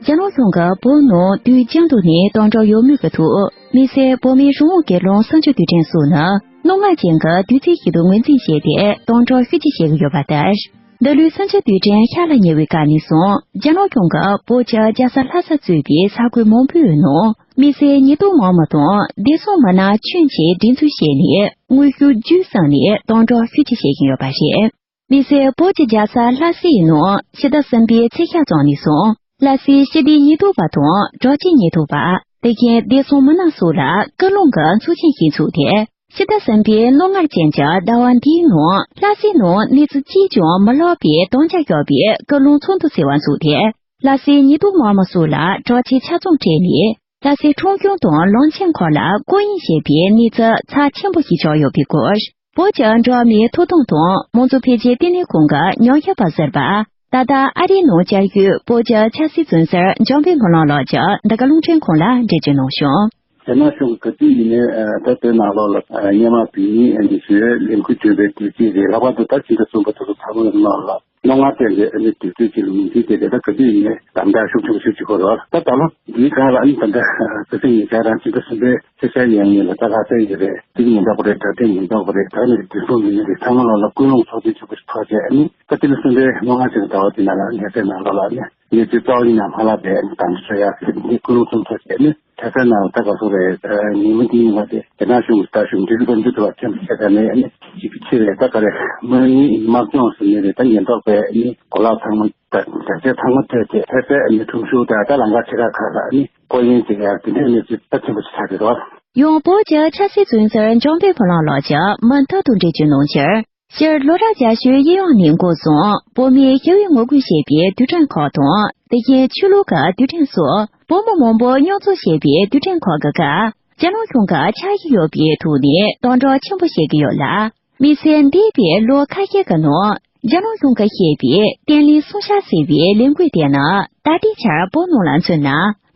རྒྱ་ནག་གཞུང་གིས་བོད་ནང་དུས་རྒྱུན་དུ་ནས་དམ་དྲག་ཡོད་མུས་ཀྱི་ཐོག་དམིགས་བསལ་བོད་མིའི་རང་དབང་སྒེར་ལངས་གསུམ་བཅུའི་དུས་དྲན་སོགས་ནི་གནོད་འགག་ཅན་གྱི་དུས་ཚིགས་ཤིག་ཏུ་ངོས་འཛིན་བྱས་ཏེ་དམ་དྲག་ཤུགས་ཆེ་བྱེད་ཀྱི་ཡོད་པ་ལྟར། འདི་ལོའི་གསུམ་བཅུའི་དུས་དྲན་ཤར་ལ་ཉེ་བའི་སྐབས་ནས་བཟུང་རྒྱ་ནག་གཞུང་གིས་བོད་ཀྱི་རྒྱལ་ས་ལྷ་ས་གཙོས་པའི་ས་ཁུལ་མང་པོའི་ནང་དམིགས་བསལ་ཉེན་རྟོག་དམག་མི་དང་བདེ་སྲུང་མི་སྣ་ཁྱོན་ཆེ་སྒྲིག་འཛུགས་བྱས་ནས་དངོས་ཤུགས་བརྒྱུད་གསུམ་ནས་དམ་དྲག་ཤུགས་ཆེ་བྱེད་བཞིན་ཡོད་པ་རེད། དམིགས་བསལ་བོད་ཀྱི་རྒྱལ་ས་ལྷ་སའི་ནང་ཕྱི་ཟླ་གསུམ་པའི་ཚེས་ཤར་ཙམ་ནས་བཟུང་ལྷ་སའི་སྤྱི་བདེ་ཉེན་རྟོག་པ་དང་དྲག་ཆས་ཉེན་རྟོག་པ། དེ་བཞིན་བདེ་སྲུང་མི་སྣ་སོགས་ལ་སྐུལ་སློང་གི་ཚོགས་ཆེན་ཞིག་འཚོགས་ཏེ། ཕྱི་ཟླ་གསུམ་པའི་ལོ་ལྔ་ཅན་གྱི་ཟླ་བ་འདིའི་ནང་ལྷ་སའི་ནང་གནས་ཚུལ་གཅིག་ཀྱང་མི་ལེགས་པའི་དམ་བཅའ་བཞག་པའི་སྐུལ་སློང་ཚོགས་འདུ་ཟེར་བ་འཚོགས་ཏེ། ལྷ་སའི་ཉེན་རྟོག་དམག་མི་སོགས་ལ་དྲག་ཆས་ཆ་ཚང་སྤྲས་ནས། ལྷ་སའི་ཁྲོམ་གཞུང་དང་གླང་ཆེན་ཁག་ལ་སྐུ་ཡོང་བྱེད་པའི་གནས་ཚུལ་ཚབས་ཆེན་པོ་ཞིག་ཆགས་ཡོད་པའི་སྐོར། བོད་ཀྱི་འགྲོ་བ་མིའི་ཐོབ་ཐང་དང་མང་གཙོ་འཕེལ་རྒྱས་ལྟེ་གནས་ཁང་གི་ཉམས་ཞིབ་པ་ཟུར་པ། ད་ལྟ་ཨ་རིའི་ནང་བཅའ་ཡོད་བོད་ཀྱི་ཆབ་སྲིད་བཙོན་ཟུར་འཇམ་དཔལ་མི་ལང་ལགས་ཀྱིས་འདི་ག་རླུང་འཕྲིན་ཁང་ལ་འགྲེལ་བརྗོད་གནང་བྱུང་། རྒྱ་ནག་གཞུང་གི་ག་དུས་ཡིན་ནའི་ད་ལྟའི་ནང་ལོགས་ལ་སྔོན་མ་བོད་མིའི་འདི་ཚོའི་ལས་འགུལ་སྐྱོད་པའི་དུས་ཚིགས་རེད། ལྷག་པར་དུ་ད་ཕྱི་ཟླ་གསུམ་པ་དེ་ཚོ་ཚང་མའི་ནང་ལ། རྣོ་ངར་བསྟན་ཏེ་ཨ་ནི་དུས་ཚོད་ཅིག་ལ་མི་འདུས་ཏེ་དེ་ལྟར་ག་དུས་ཡིན་ནའི་དམ་དྲག་ཤུགས་ཆེན་པོ་ཞིག་བྱེད་དགོས་རེད། ད་ད་ལོ་འདིའི་སྒང་ལ་ཨ་ནི་ད་ལྟ་ཁ་སང་ཉེ་ཆར་རང་ཕྱི་ཟླ་གསུམ་པའི་ཚེས་ཤར་ཉེར་གཉིས་ལ་ད་ལྷ་སའི་ཡུལ་རེད། དེ་ཉེན་རྟོག་པ་རེད། དྲ་སྦྲེལ་ཉེན་རྟོག་པ་རེད། ད་ནི་དུས་འཁོར་མི་སྣ་རེད། ཚང་མ་ལོག་ལ་སྐུལ་སློང་ཚོགས་ཆེན་ཆེན་པོ་ཞིག་ཚོགས་བྱས། ཨ་ནི་ད་ཕྱི་ཟླ་གསུམ་པའི་རྣོ་ངར་ཅན་ཟླ་བ་འདི་ནང་ལ་ཨ་ནི་ལྷ་སའི་ནང་ལོགས་ལ་ཨ་ནི་གནས་ཚུལ་རྩ་བ་ཉིད་ནས་མ་བརླག་པའི་དམ་དྲག་ཡག་གི་སྐུལ་སློང་ཚོགས་ཆེན་ཚོགས་བྱས། ཨ་ནི་ལྷ་སའི་ནང་ལ་ད་ག་སོ་རེད། ཉིན་མོ་འདི་ཉིན་མ་དེ་རྒྱ་ནག་གཞུང་གི་ད་གཞུང་འབྲེལ་གྱི་དཔལ་འབྱོར་དུ་བ་ཆེན་པོ་བྱས་ཙང་ནས་ཨ་ནི་གཅིག་ཆེ་བས་ད་ག་རེ་དམག་མིའི་དམག་སྦྱོང་ཟེར་ནས་རེད། ད་ཉེན་རྟོག་པས་ཨ་ནི་གོ་ལག་ཚང་མ་ད་དྲག་ཆས་ཚང་མ་ཐོས་ཏེ་ལྷ་སའི་ཨ་ནི་ཁྲོམ་གཞུང་དང་ད་ལམ་ཁ་ཆེ་ཁག་ཁག་ལ་ཨ་ནི་སྐོར་གཡེང་བྱེད་ཡག་དེ་འདྲའི་གནས་ཚུལ་ད་ཆེན་པོ་ཆགས་ཀྱི་འདུག་ཡང་བོད་ཀྱི་ཆབ་སྲིད་བཙོན་ཟུར་འཇམ་དཔལ་ཕོ་ལྷ་ལགས་ཀྱིས་མུ་མཐུད་དུ་འགྲེལ་བརྗོད་གནང་ཕྱིར། སྤྱིར་ལོ་རབས་བརྒྱད་ཅུའི་གཡས་གཡོན་ནས་འགོ་བཟུང་བོད་མིའི་ཞི་བའི་ངོ་རྒོལ་བྱེད་པའི་དུས་དྲན་ཁག་དང་། དེ་བཞིན་ཆོས་ལུགས་ཀྱི་དུས་དྲན་སོགས་བོད་མི་མང་པོ་མཉམ་འཛོམས་བྱེད་པའི་དུས་དྲན་ཁག་གི་སྐབས། རྒྱ་ནག་གཞུང་གིས་ཆ་ཤས་ཡོད་པའི་ཐོག་ནས་དམ་དྲག་ཆེན་པོ་བྱེད་ཀྱི་ཡོད་ལ། དམིགས་བསལ་འདས་པའི་ལོ་ཁ་ཤས་ཀྱི་ནང་རྒྱ་ནག་གཞུང་གིས་བཤད་པའི་བརྟན་ལྷིང་སྲུང་བྱ་ཟེར་བའི་ལས་འགུལ་དེ་ནི་ད་ལྟའི་ཆར་བོད་ནང་ལ་མཚོན་ན།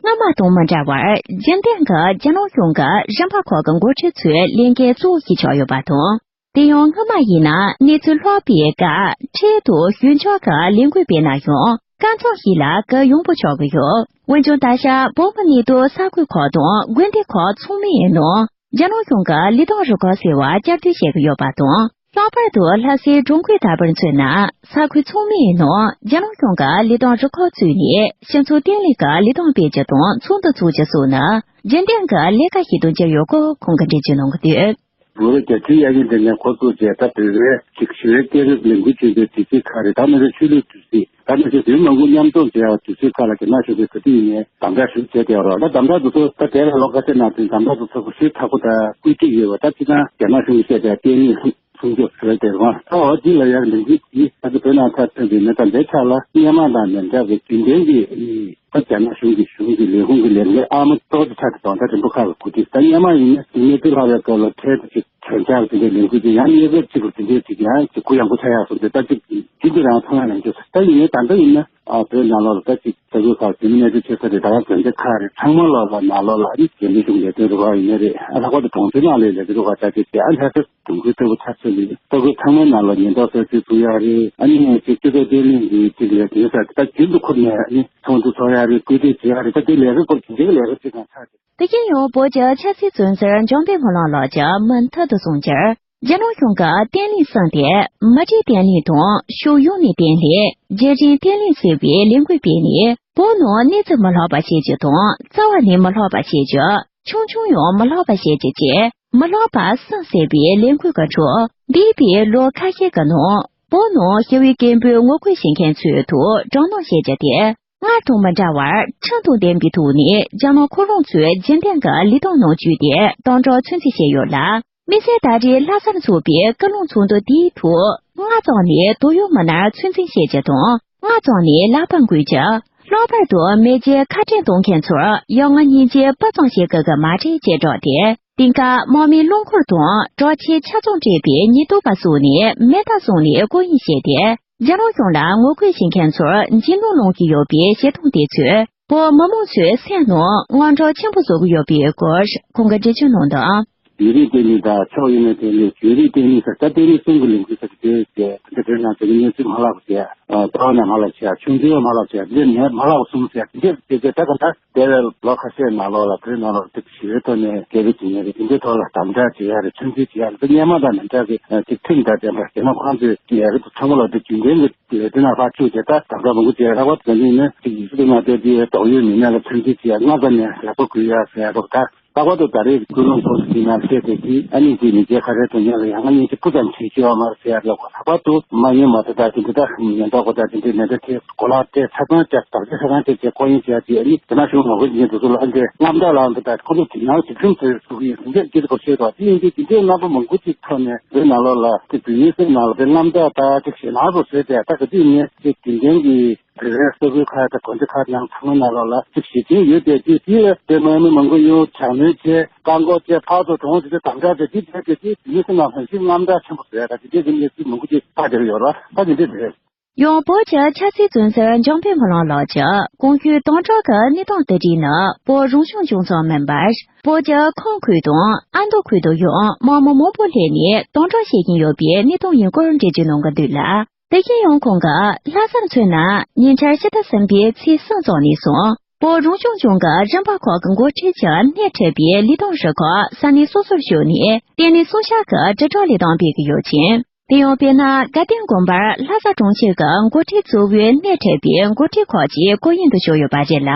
སྔ་མ་དང་མི་འདྲ་བར་རྒྱུན་ལྡན་གྱི་རྒྱ་ནག་གཞུང་གི་རིམ་པ་ཁག་གི་འགོ་ཁྲིད་ཚོའི་ལས་འགན་གཙོ་བོ་ཞིག་ཆགས་ཡོད་པ་དང་། དེ་ཡང་སྔོན་མ་ཡིན་ན་གནས་ཚུལ་ལྷག་པའི་སྐབས་འཕྲལ་དུ་ཞུ་འཆོག་གི་ལས་འགུལ་སྤེལ་ན་ཡང་སྐབས་མཚམས་ཤིག་ལ་གུ་ཡངས་པོ་ཆགས་ཀྱི་ཡོད། འོན་ཀྱང་ད་ཆ་བོད་མི་གནས་སྡོད་ས་ཁུལ་ཁག་དང་དགོན་སྡེ་ཁག་ཚང་མའི་ནང་རྒྱ་ནག་གཞུང་གི་ལི་ཐང་རུ་ཁག་ཟེར་བ་བསྐྱར་ཟློས་བྱེད་ཀྱི་ཡོད་པ་དང་། ལྷག་པར་དུ་ལྷ་སའི་འགྲོ་མགོན་ལྟ་བུར་མཚོན་ན། ས་ཁུལ་ཚང་མའི་ནང་རྒྱ་ནག་གཞུང་གི་ལི་ཐང་རུ་ཁག་བཙུགས་ནས་སྤྱི་ཚོགས་བརྟན་ལྷིང་གི་ལི་ཐང་སྤེལ་རྒྱུ་དང་ཚོགས་འདུ་འཚོགས་རྒྱུ་སོགས་ནི་རྒྱུན་ལྡན་གྱི་ལས་ཀ་ཞིག་ཏུ་གྱུར་ཡོད་སྐོར་ཁོང་གིས་འགྲེལ་བརྗོད་གནང་གི་འདུག་བོད་རྒྱ་ཆེའི་གཡས་གཡོན་དེ་ནས་འགོ་བཙུགས་རྗེས་ད་བོད་པའི་ཅིག་ཞི་བའི་སྐད་རིགས་ལས་འགུལ་བྱེད་པའི་དུས་ཚིགས་ཁག་རེད། ད་ནི་ཆོས་ལུགས་དུས་ཚིགས། ད་ནི་ཆོས་དུས་མང་པོ་མཉམ་འཛོམས་བྱེད་ཡག་དུས་ཚིགས་ཁག་ལ་རྒྱ་ནག་གཞུང་གིས་ག་དུས་ཡིན་ནའི་དམ་དྲག་ཞུ་བྱས་བསྡད་ཡོད་རེད། ད་དམ་དྲག་དེ་ཚོ་ད་དེ་ལ་ལོ་ཁ་ཤས་ནང་ཚུན་དམ་དྲག་དེ་ཚོ་ཤུགས་ཆེ་པོ་དང་བཀོད་སྒྲིག་ཡོད་པ། ད་སྤྱིར་བཏང་རྒྱ་ནག་གཞུང་གིས་བཤད་པའི་བརྟན་ལྷིང་སྲུང་སྐྱོབ་ཟེར་བ་དེ་རེད་བ། ད་འོ་འདི་ལ་ཡང་ལས་འགུལ་འདི་ད་ཚོ་བོད་ནང་ཚར་ཐོན་པའི་མི་དང་འདྲའི་ཆ་ལ་སྔོན་མ་དང་མི་འདྲ་བའི་རྒྱུན་ལྡན་གྱི་ད་རྒྱ་ནག་གཞུང་གི་གཞུང་གི་ལས་ཁུངས་ཀྱི་ལས་འགུལ་ཨ་མ་ཏོག་ཙམ་ཆགས་ཏེ་དང་ད་རིམ་པ་ཁག་ལ་གོ་སྒྲིག་ད་སྔོན་མ་ཡིན་ན་གནས་ཚུལ་ལྷག་པའི་སྐབས་ལ་འཕྲལ་དུ་ཅིག་དྲན་འཆར་དེ་འདྲའི་ལས་འགུལ་ཅིག་ཡང་གནས་སྐབས་གཅིག་ལ་དེ་འདྲའི་ཅིག་ཡང་ཅིག་གུ་ཡངས་པོ་ཆགས་ཡག་སོང་ཚེ་ད་ཅིག་རྒྱུན་དུ་རང་མཐོང་ཡག་མི་འདུག་ད་ཡིན་ནའི་ད་ལྟ་ཡིན་ན་ཨ་བོད་ནང་ལོགས་ལ་ད་ཅིག་ས་ཁུལ་ཁག་བོད་མི་གནས་སྡོད་བྱེད་ས་རེད། ད་ག་དགོན་སྡེ་ཁག་རེད། ཚང་མ་ལོགས་ལ་ནང་ལོགས་ལ་ཨ་ནི་རྒྱ་མི་གཞུང་ལས་དོན་རུ་ཁག་ཡིན་ནའི་རེད། ཨ་ལྷག་པར་དུ་གྲོང་ཚོའི་ནང་ལ་ལས་དོན་རུ་ཁག་ད་ཅིག་དེ་ཨ་ལྷག་པར་དུ་དུང་ཁུར་ལྟ་བུ་ཚར་ཚར་ནས་ལྟ་བུ་ཚང་མའི་ནང་ལ་ཉེན་རྟོག་ས་ཚུལ་བཙུགས་ཡག་རེད། ཨ་ནི་ཅིག་སྤྱི་ཚོགས་བརྟན་ལྷིང་གི་ཅིག་ལས་དོན་ས་ད་རྒྱུན་དུ་ཁུར་ནས་ཨ་ནི་ཚོགས་འདུ་ཚོགས་ཡག་རེད། བཀོད་སྒྲིག་བྱེད་ཡག་རེད། ད་དེ་ལས་ཀ་སྐོར་དེ་འདྲའི་ལས་ཀ་ཅིག་ནང་ཚར་ཏེ། དེ་བཞིན་ཡང་བོད་ཀྱི་ཆབ་སྲིད་བཙོན་ཟུར་འཇམ་དཔལ་ཕོ་ལགས་ལགས་ཀྱིས་མུ་མཐུད་དུ་གསུངས་རྒྱུར། རྒྱ་ནག་གཞུང་གིས་བརྟན་ལྷིང་བསྲུངས་ཏེ། མི་རིགས་བརྟན་ལྷིང་དང་ཕྱོགས་ཡོངས་ནས་བརྟན་ལྷིང་། རྒྱལ་ཕྲན་བརྟན་ལྷིང་ཟེར་བའི་ལས་འགུལ་སྤེལ་ནས། བོད་ནང་གནས་ཚུལ་མི་ལྷག་པ་བྱེད་རྒྱུ་དང་། རྩ་བ་ནས་མི་ལྷག་པ་བྱེད་རྒྱུ། ཆུང་ཆུང་ཡང་མི་ལྷག་པ་བྱེད་རྒྱུ་བཅས། མི་ལྷག་པ་བསྲུང་ཟེར་བའི་ལས་འགུལ་གྱི་ཁྲོད། འདས་པའི་ལོ་ཁ་ཤས་ཀྱི་ནང་། བོད་ནང་ཞི་བའི་སྐད་འབོད་ངོ་རྒོལ་བྱེད་མཁན་ཚོའི་ཐོག་དྲག་གནོན་བྱེད་རྒྱུ་དེ། སྔར་དང་མི་འདྲ་བར་ཁྲིམས་དང་ལྡན་པའི་ཐོག་ནས་རྒྱ་ནག་ཁོ་རང་ཚོའི་རྒྱུན་ལྡན་གྱི་ལས་སྟངས་ནང་བཅུག་སྟེ་དམ་དྲག་ཚོད་འཛིན་བྱས་ཡོད་ལ། དམིགས་བསལ་ད་རེས་ལྷ་སར་འཚོགས་པའི་སྐུལ་སློང་ཚོགས་འདུ་དེའི་ཐོག་སྔ་ཙམ་ནས་དོགས་ཡོད་མི་སྣར་ཚོད་འཛིན་བྱེད་རྒྱུ་དང་། སྔ་ཙམ་ནས་ལབ་པ་འགོད་རྒྱུ། ལྷག་པར་དུ་མེས་རྒྱལ་ཁ་བྲལ་གཏོང་མཁན་ཚོར་ཡ་ང་སྙིང་རྗེ་སྤུ་ཙམ་ཞིག་དགོས་ཀྱི་མ་རེད་ཅེས་བསྒྲགས་ཏེ། དེང་སྐབས་དམག་མིའི་རླངས་འཁོར་དང་དྲག་ཆས་ཆ་ཚང་སྤྲས་པའི་ཉེན་རྟོག་པ་སོགས་ནས་མེ་མདའ་བཟུང་ནས་སྐུ་ཡིན་བཤད་དེ། རྒྱ་ནག་གཞུང་ལ་ངོ་རྒོལ་བྱེད་མཁན་ཚོར་འཇིགས་སྣང་སློང་གི་ཡོད་པའི་བཤད་སྟངས་དེ་ཚོས་བོད་མི་མང་ཚོའི་སེམས་ནང་དངངས་སྐྲག་ཆེན་པོ་བཟོ་གི་ཡོད་པའི་སྐོར་ཁོང་གིས་འགྲེལ་བརྗོད་གནང་དོན། ཡུན་རིང་བརྟན་ལྷིང་དང་ཕྱོགས་ཡོངས་ནས་བརྟན་ལྷིང་། ཡུན་རིང་བརྟན་ལྷིང་ཟེར་ད་བརྟན་ལྷིང་སྲུང་གི་ལས་འགུལ་ཟེར་གྱི་དེ་དེ་འདྲ་བོད་ནང་དེ་གི་གནས་ཚུལ་མ་ལྷག་པ་བྱས། ལྟ་བ་ནང་མ་ལྷག་བྱས། ཆུང་ཆུང་མ་ལྷག་བྱས། འདི་ནས་མ་ལྷག་པ་གསུམ་ཟེར་འདི་དེ་དེ་ད་ག་ད། དེ་བས་ལོ་ཁ་ཤས་ནང་ལོགས་ལ་བོད་ནང་ལོགས་དེ་ཞི་བའི་ཐོག་ནས་རྒྱལ་པོ་བྱེད་མཁན་རེད། དེ་འདྲའི་ཐོག་ལ་དམ་དྲག་བྱེད་ཡ་རེད། ཚོད་འཛིན་བྱེད་ཡ་རེད། དེ་སྔོན་མ་དང་མི་འདྲ་བའི་ཅིག་ཁྲིམས་དང་ལྡན་པ་རྒྱ་ནག་ཁོང་ཚོས་ཡ་རེད་དུ་ཚང་མ་ལོག་དེ་རྒྱུན་ལྡན་གྱི་ལས་དོན་ནང་ཕར་བཅུག་བྱས་ད་དམ་དྲག་མང་པོ་བྱེད་ཡ་རག་པ་དེ་འདྲ་ཡིན་ན་ཅིག་ཡིག་གཟུགས་མ་བལྟས་དེ་དོགས་ཡོད་མི་སྣ་ལ་ཚོད་འཛིན་བྱེད་ཡ་སྔ་ཙམ་ནས་ཡག་པོ་དགོས་ཡ་ཟེར་ཡ་རོགས་ད། ལྷག་པར་དུ་ད་རེས་ཀུན་སློང་ཚོགས་འདུ་དེ་ནང་བཤད་དེ་དེ་ཨ་ནི་དེ་མི་སྐྱ་ཁ་རས་དོན་གཉེར་ལ་ཡང་ང་གཉིས་ཀྱི་སྤུ་ཙམ་བྱེད་ཀྱི་ཡོད་མ་རེད་ཟེར་ཡ་ལ་ལྷག་པར་དུ་མ་ཉེས་མ་ཐོ་དང་དེ་འདྲ་ད་ཉེན་རྟོག་པ་དང་དེ་འདྲའི་མེ་མདའ་དེ་གོ་ལག་སྤྲད་ཆ་ཚང་བཅག་དག་ཆ་ཆ་ཚང་སྤྲད་བྱས་སྐོར་གཡེང་བྱས་དེ་ཨ་ནི་དེ་ནང་གཞུང་ངོ་རྒོལ་བྱེད་མཁན་དེ་ཚོ་ལ་ཨ་འདྲའི་རྔམ་སྐྲག་ལངས་འདུག་ད་ཁོ་ཚོ་དེ་ནང་དེ་ཁྲིམས་བཟོས་ཚུགས་ཀྱི་ཡིན་དེ་འདྲའི་སྐད་ཆ་སྐོར་བཤད་དོ། དེ་ཡིན་དུས་དེ་འདྲའི་རྣམ་པ་མང་པོ་ཅིག་ཐོག་ནས་བོད་ནང་ལོགས་ལ་དེ་བོད་མིའི་སེམས་ནང་ལ་དེ་རྔམ་སྐྲག་དང་དེ་ཞེད་སྣང་རུ་བཟོས་ཏེ་ད་ག་དུས་ནས་དེ་རྒྱུན་ལྡན་གྱི་བོད་པའི་ས་ཁུལ་ཁག་དང་དགོན་སྡེ་ཁག་ནང་ཚང་མ་ནང་ལོགས་ལ་ཅིག་ཞི་བདེ་ཡོད་དེ་དུས་དེ་ལ་བོད་མི་མང་པོ་ཡོང་དྲག་གནོན་བྱས་བཀག་འགོག་བྱས་ཕར་ཚུར་གྲོངས་དེ་དེ་དམ་དྲག་བྱས་དེ་བྱས་དེ་དེ་དེ་ནི་སེམས་ནང་ཧོན་སེམས་རྔམ་སྐྲག་ཆེན་པོ་བཟོས་ཡ་ད་དེ་དེ་དེ་གནས་ཚུལ་མང་པོ་ཅིག་ཕར་བསྡད་ཀྱི་ཡོད་རེད། ད་དེ་འདྲ་རེད། ཡང་བོད་ཀྱི་ཆབ་སྲིད་བཙོན་ཟུར་འཇམ་དཔལ་ཕོ་ལྷ་ལགས་ཀྱིས་གོང་ཞུས་དམ་དྲག་གི་གནས་སྟངས་དེ་རིགས་ནི་བོད་རང་སྐྱོང་ལྗོངས་སུ་མིན་པར་བོད་ཀྱི་ཁམས་ཁུལ་དང་ཨ་མདོ་ཁུལ་དུ་ཡང་དམག་མི་མང་པོ་སླེབས་ནས་དམ་དྲག་བྱེད་བཞིན་ཡོད་པའི་གནས་སྟངས་ཡིན་སྐོར་འགྲེལ་བརྗོད་གནང་གི་འདུག་ལ། དེ་བཞིན་ཡང་ཁོང་གིས་ལྷ་སར་མཚོན་ན་ཉེ་ཆར་ཕྱི་ཟླ་གསུམ་པའི་ཚེས་གསུམ་ཙམ་ནས་བཟུང་བོད་རང་སྐྱོང་ལྗོངས་ཀྱི་རིམ་པ་ཁག་གི་འགོ་ཁྲིད་ཀྱི་སྣེ་ཁྲིད་པའི་ལས་དོན་རུ་ཁག་ས་གནས་སོ་སོར་ཞུགས་ནས་ལྟེ་གནས་སུ་ཞིག་གི་དྲིལ་བསྒྲགས་ལས་དོན་སྤེལ་གྱི་ཡོད་ཅིང་། དེ་ཡང་དཔེར་ན་དགའ་ལྡན་དགོན་པར་ལྷ་ས་གྲོང་ཁྱེར་གྱི་འགོ་ཁྲིད་གཙོ་བོའི་སྣེ་ཁྲིད་པའི་འགོ་ཁྲིད་ཁག་ཅིག་སྐུ་ཡོན་དུ་ཞུགས་ཡོད་པ་རེད་ལ།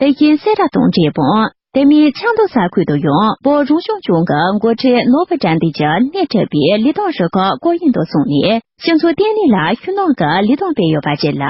དེ་བཞིན་སེ་ར་དང་འབྲས་སྤུངས། དེ་མིན་ཆབ་མདོ་ས་ཁུལ་དུ་ཡང་བོད་རང་སྐྱོང་ལྗོངས་ཀྱི་འགོ་ཁྲིད་ནོར་བུ་དགྲ་འདུལ་གྱིས་སྣེ་ཁྲིད་པའི་ལས་དོན་རུ་ཁག་སྐུ་ཡོན་དུ་སོང་ནས་སྤྱི་ཚོགས་བརྟན་ལྷིང་ལ་ཤུགས་སྣོན་གྱི་ལས་དོན་སྤེལ་ཡོད་པ་བཅས་ལ།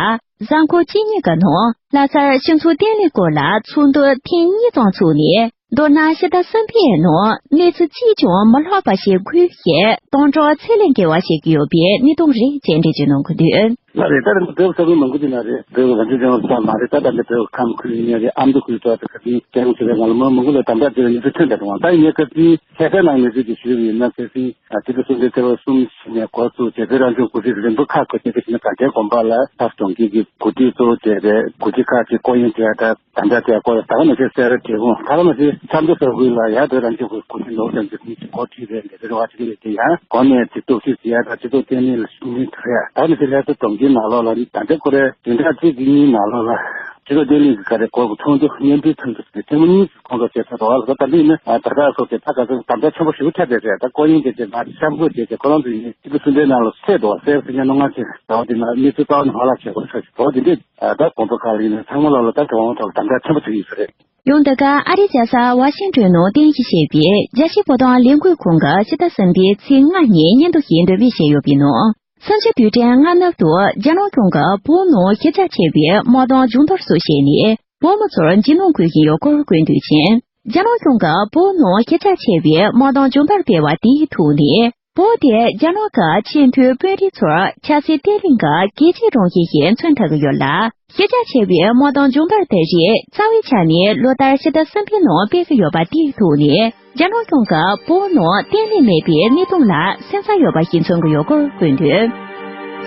གཟའ་འཁོར་གཅིག་གཉིས་ཀྱི་ནང་ལྷ་སར་སྤྱི་ཚོགས་བརྟན་ལྷིང་སྐོར་ལ་ཚོགས་འདུ་ཐེངས་གཉིས་ཙམ་ཚུགས་ནས། མདོར་ན་ཕྱི་ཟླ་གསུམ་པའི་ནང་གནས་ཚུལ་གཅིག་ཀྱང་མ་ལྷག་པ་ཞིག་འཁུར་བཞིན་སྟོང་ཕྲག་ཚད་ལས་བརྒལ་བ་ཞིག་ཡོད་པའི་གནས་སྟངས་རེད་ཅེས་འགྲེལ་བརྗོད་གནང་གི་འདུག་ལགས་རེད། ད་རེས་བོད་ས་ཁུལ་མང་པོ་ཅིག་ན་རེད། བོད་ཀྱི་རང་སྐྱོང་ལྗོངས་ཙམ་མ་རེད། ད་ད་ལྟ་བོད་ཀྱི་ཁམས་ཁུལ་ཡིན་ནའི་རེད། ཨ་མདོ་ཁུལ་ཙམ་དུ་ཁ་སང་བཀྲ་ཤིས་ཆོས་སྒར་ནང་ལ་མི་མང་པོ་ལ་དམ་དྲག་བྱས་པའི་གནས་ཚུལ་ཐོན་བསྡད་འདུག་ད་ཡིན་ནའི་ཁ་སང་ལྷ་སའི་ནང་གནས་ཚུལ་ཅིག་ཞུས་པ་ཡིན་ན། ཁ་སང་ཨ་སྤྱི་ཟླ་གསུམ་པའི་ཚེས་པ་གསུམ་ནས་འགོ་བཙུགས་བྱས་བོད་རང་སྐྱོང་འགོ་ཁྲིད་རིམ་པ་ཁག་ཁག་ཅིག་དེ་བཞིན་དགའ་ལྡན་དགོན་པ་ལ་ལྷ་ས་གྲོང་ཁྱེར་གྱི་འགོ་ཁྲིད་གཙོ་བོ་བྱས་པའི་འགོ་ཁྲིད་ཁག་ཅིག་སྐུ་ཡོན་བྱས་ད། དམ་དྲག་བྱས་སྐོར་ད་ག་ནང་བཞིན་སེ་ར་འབྲས་སྤུངས། ད་ག་ནང་བཞིན་ཆབ་མདོ་ས་ཁུལ་ལ་ཡར་བོད་རང་སྐྱོང་ཁུལ་འགོ་ཁྲིད་ནོར་བུ་དགྲ་འདུལ་གྱིས་འགོ་ཁྲིད་པའི་ལས་དོན་རུ་ཁག་ཅིག་རེད། དེ་ཡང་གོང་ནས་དེ་གཏོར་བཤིག་བྱེད་ཡ་དང་སྤྱི་ཚོགས་བརྟན་ལྷིང་ལ་ཤུགས་སྣོན་རྒྱག་ཡ། ད་ག་ནང་བཞིན་ལྷ་ས་གྲོང་ཁྱེར་ནང་ལོགས་ལ་ད་ལྟ་ཁོ་རེ་བདུན་ཕྲག་གཅིག་གཉིས་ནང་ལོགས་ལ་སྤྱི་ཚོགས་བརྟན་ལྷིང་གི་ག་རེ་གོ་གི་ཐོན་འདུག་བརྙན་འཕྲིན་ཐོན་འདུག་ཟེར་ནས་ཐེངས་མ་གཉིས་སུ་ཁོང་ཚོ་བྱས་ཚར་འདུག་ཨ་ལ་ད་ལྟ་ཡིན་ན་ད་ལྟ་སོགས་ཀྱི་ད་ག་ཚོད་དམ་དྲག་ཆེན་པོ་ཞེ་པོ་ཆགས་བསྡད་རེད། ད་སྐུ་ཡོན་བྱས་རྗེས་མར་གཤམ་བཀོད་བྱས་རྗེས་ཁོ་རང་ཚོ་ཡིན་ནའི་སྤྱི་ཟླ་གསུམ་པའི་ནང་ལ་ཚེས་འདུག་ཟེར་ཟེར་མཁན་ནང་ང་ཚོས་ཟླ་བ་འདི་ན་གནས་ཚུལ་གཙོ་བོ་ནི་མ་ལག་བྱེད་དགོས་ས་ཞིག་འདུག་དེ་འདྲས་ད་དགོན་པ་ཁག་ལ་ཡིན་ན་ཚང་མ་ལ་ལ་ད་དེ་དབང་ཐོག་དམ་དྲག་ཆེན་པོ་བྱེད་ཀྱི་ཡོད་ས་རེད། ཡང་འདི་ག་ཨ་རིའི་རྒྱལ་ས་ཝ་ཤིང་ཏོན་ནང་རྟེན་གཞི་བྱས་པའི་རྒྱལ་སྤྱིའི་བོད་དོན་ལས་འགུལ་ཁང་གིས་ཕྱི་ཟླ་གསུམ་པའི་ཚེས་ལྔ་ཉིན་སྙན་ཐོ་ཞིག་འདོན་སྤེལ་བྱས་ཡོད་པའི་ནང་། སང་ཕྱི་དུས་དྲན་སྔ་ནུབ་ཏུ་རྒྱ་ནག་གཞུང་གིས་བོད་ནང་ཤེས་བྱ་ཆེ་བའི་དམག་དོན་སྦྱོང་བརྡར་སོགས་བྱས་ནས་བོད་མི་ཚོར་འཇིགས་སྣང་འཁོལ་བཞིན་ཡོད་སྐོར་བཀོད་འདུག་ཅིང་། རྒྱ་ནག་གཞུང་གིས་བོད་ནང་ཤེས་བྱ་ཆེ་བའི་དམག་དོན་སྦྱོང་བརྡར་སྤེལ་བ་དེའི་ཐོག་ནས། བོད་དེ་རྒྱ་ནག་གི་ཆེས་མཐོའི་དཔོན་རིགས་ཚོར་ཆབ་སྲིད་བརྟན་ལྷིང་གི་གལ་ཆེའི་རང་བཞིན་ཞིག་མཚོན་ཐུབ་ཀྱི་ཡོད་ལ། ཤེས་བྱ་ཆེ་བའི་དམག་དོན་སྦྱོང་བརྡར་དེ་རིགས་རྩ་བའི་ཆ་ནས་ལོ་ལྟར་ཕྱི་ཟླ་གསུམ་པའི་ནང་སྤེལ་གྱི་ཡོད་པ་དེའི་ཐོག་ནས། རྒྱ་ནག་གཞུང་གིས་བོད་ནང་བརྟན་ལྷིང་མེད་པའི་གནས་སྟངས་ལ་སེམས་འཚབ་ཡོད་པ་ཞིག་མཚོན་གྱི་ཡོད་སྐོར་བཀོད་འདུག་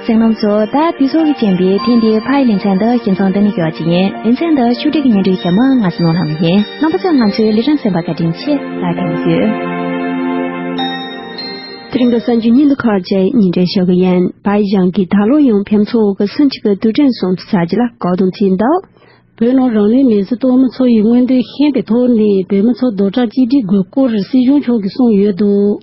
གསན་མཁན་ཚོ། ད་དུས་ཚོད་ཀྱིས་རྐྱེན་པས་ཐེངས་འདིའི་ཕ་ཡི་ལེ་ཚན་འདི་ཁྱིམ་ཚང་འདི་ནས་ཞུ་བ་ཅིག་ཡིན། ལེ་ཚན་འདི་ཕྱོགས་སྒྲིག་གི་སྙན་སྒྲོན་ཞུ་མི་ང་སྲིད་ནོར་ལྷ་མོ་ཡིན། རྣམ་པ་ཚོས་ང་ཚོའི་ལས་རིམ་གསན་པར་བཀའ་དྲིན་ཆེ། ལ་ཐེངས་ཡོད། དེ་རིང་གི་གསར་འགྱུར་སྙིང་དུ་ཁག་བཅས་སྙིང་བྲན་ཞུ་གི་ཡིན། བལ་ཡུལ་གཞུང་གིས་ད་ལོ་ཡང་ཕེབས་མཚོ་འོག་གི་སུམ་ཅུ་གི་དུས་དྲན་སྲུང་བརྩི་ས་ཅིག་ལ་བཀག་སྡོམ་བྱས་འདུག་བོད་ནང་རང་ལུས་མེར་སྲེག་གཏོང་མི་ཚོ་ཡི་མངོན་འདོད་ཤེས་པའི་ཐོག་ནས་བོད་མི་ཚོ་རྡོག་རྩ་གཅིག་སྒྲིལ་དགོས་སྐོར་སྲིད་གཞུང་ཕྱོགས་ཀྱིས་གསུངས་ཡོད་འདུག་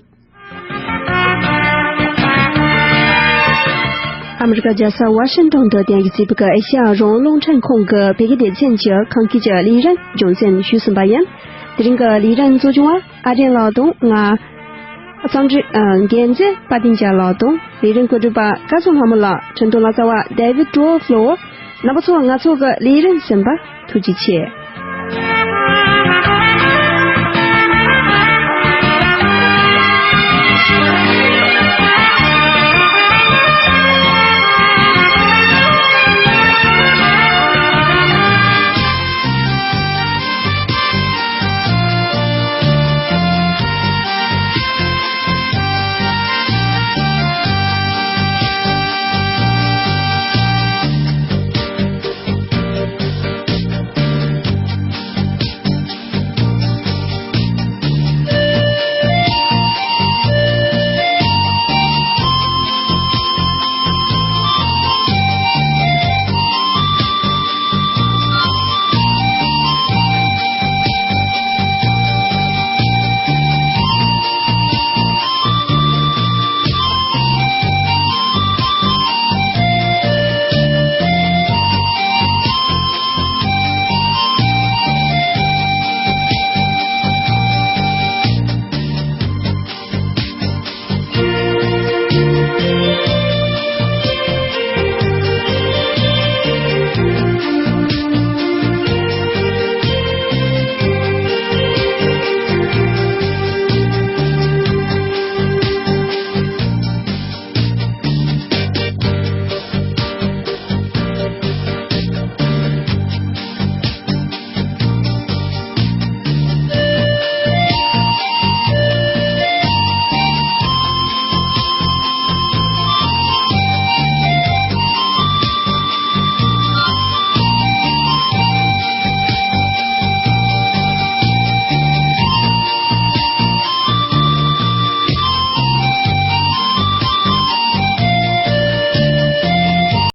ཨ་མི་རི་ཀ་རྒྱལ་ས་ཝ་ཤིང་ཏོན་དུ་རྟེན་གཞི་བྱས་པའི་ཨེ་ཤ་ཡ་རང་དབང་རླུང་འཕྲིན་ཁང་གི་བོད་སྐད་སྡེ་ཚན་གྱི་ཁང་ཁྱིམ་གྱི་ལས་རིམ་རྒྱུན་འཛིན་ཞུས་ཟིན་པ་ཡིན། དེ་རིང་གི་ལས་རིམ་གཙོ་སྐྱོང་བ་ཨ་རིན་ལགས་དང་ང་། གཙང་སྦྲའི་འགན་འཛིན་པ་བསྟན་རྒྱལ་ལགས་དང་ལས་རིམ་བཀོད་སྒྲིག་པ་སྐལ་བཟང་ལྷ་མོ་ལགས། འཕྲིན་གཏོང་ལག་རྩལ་བ་David Dwarf་ལོ། རྣམ་པ་ཚོ་ང་ཚོ་གི་ལས་རིམ་གསན་པར་ཐུགས་རྗེ་ཆེ།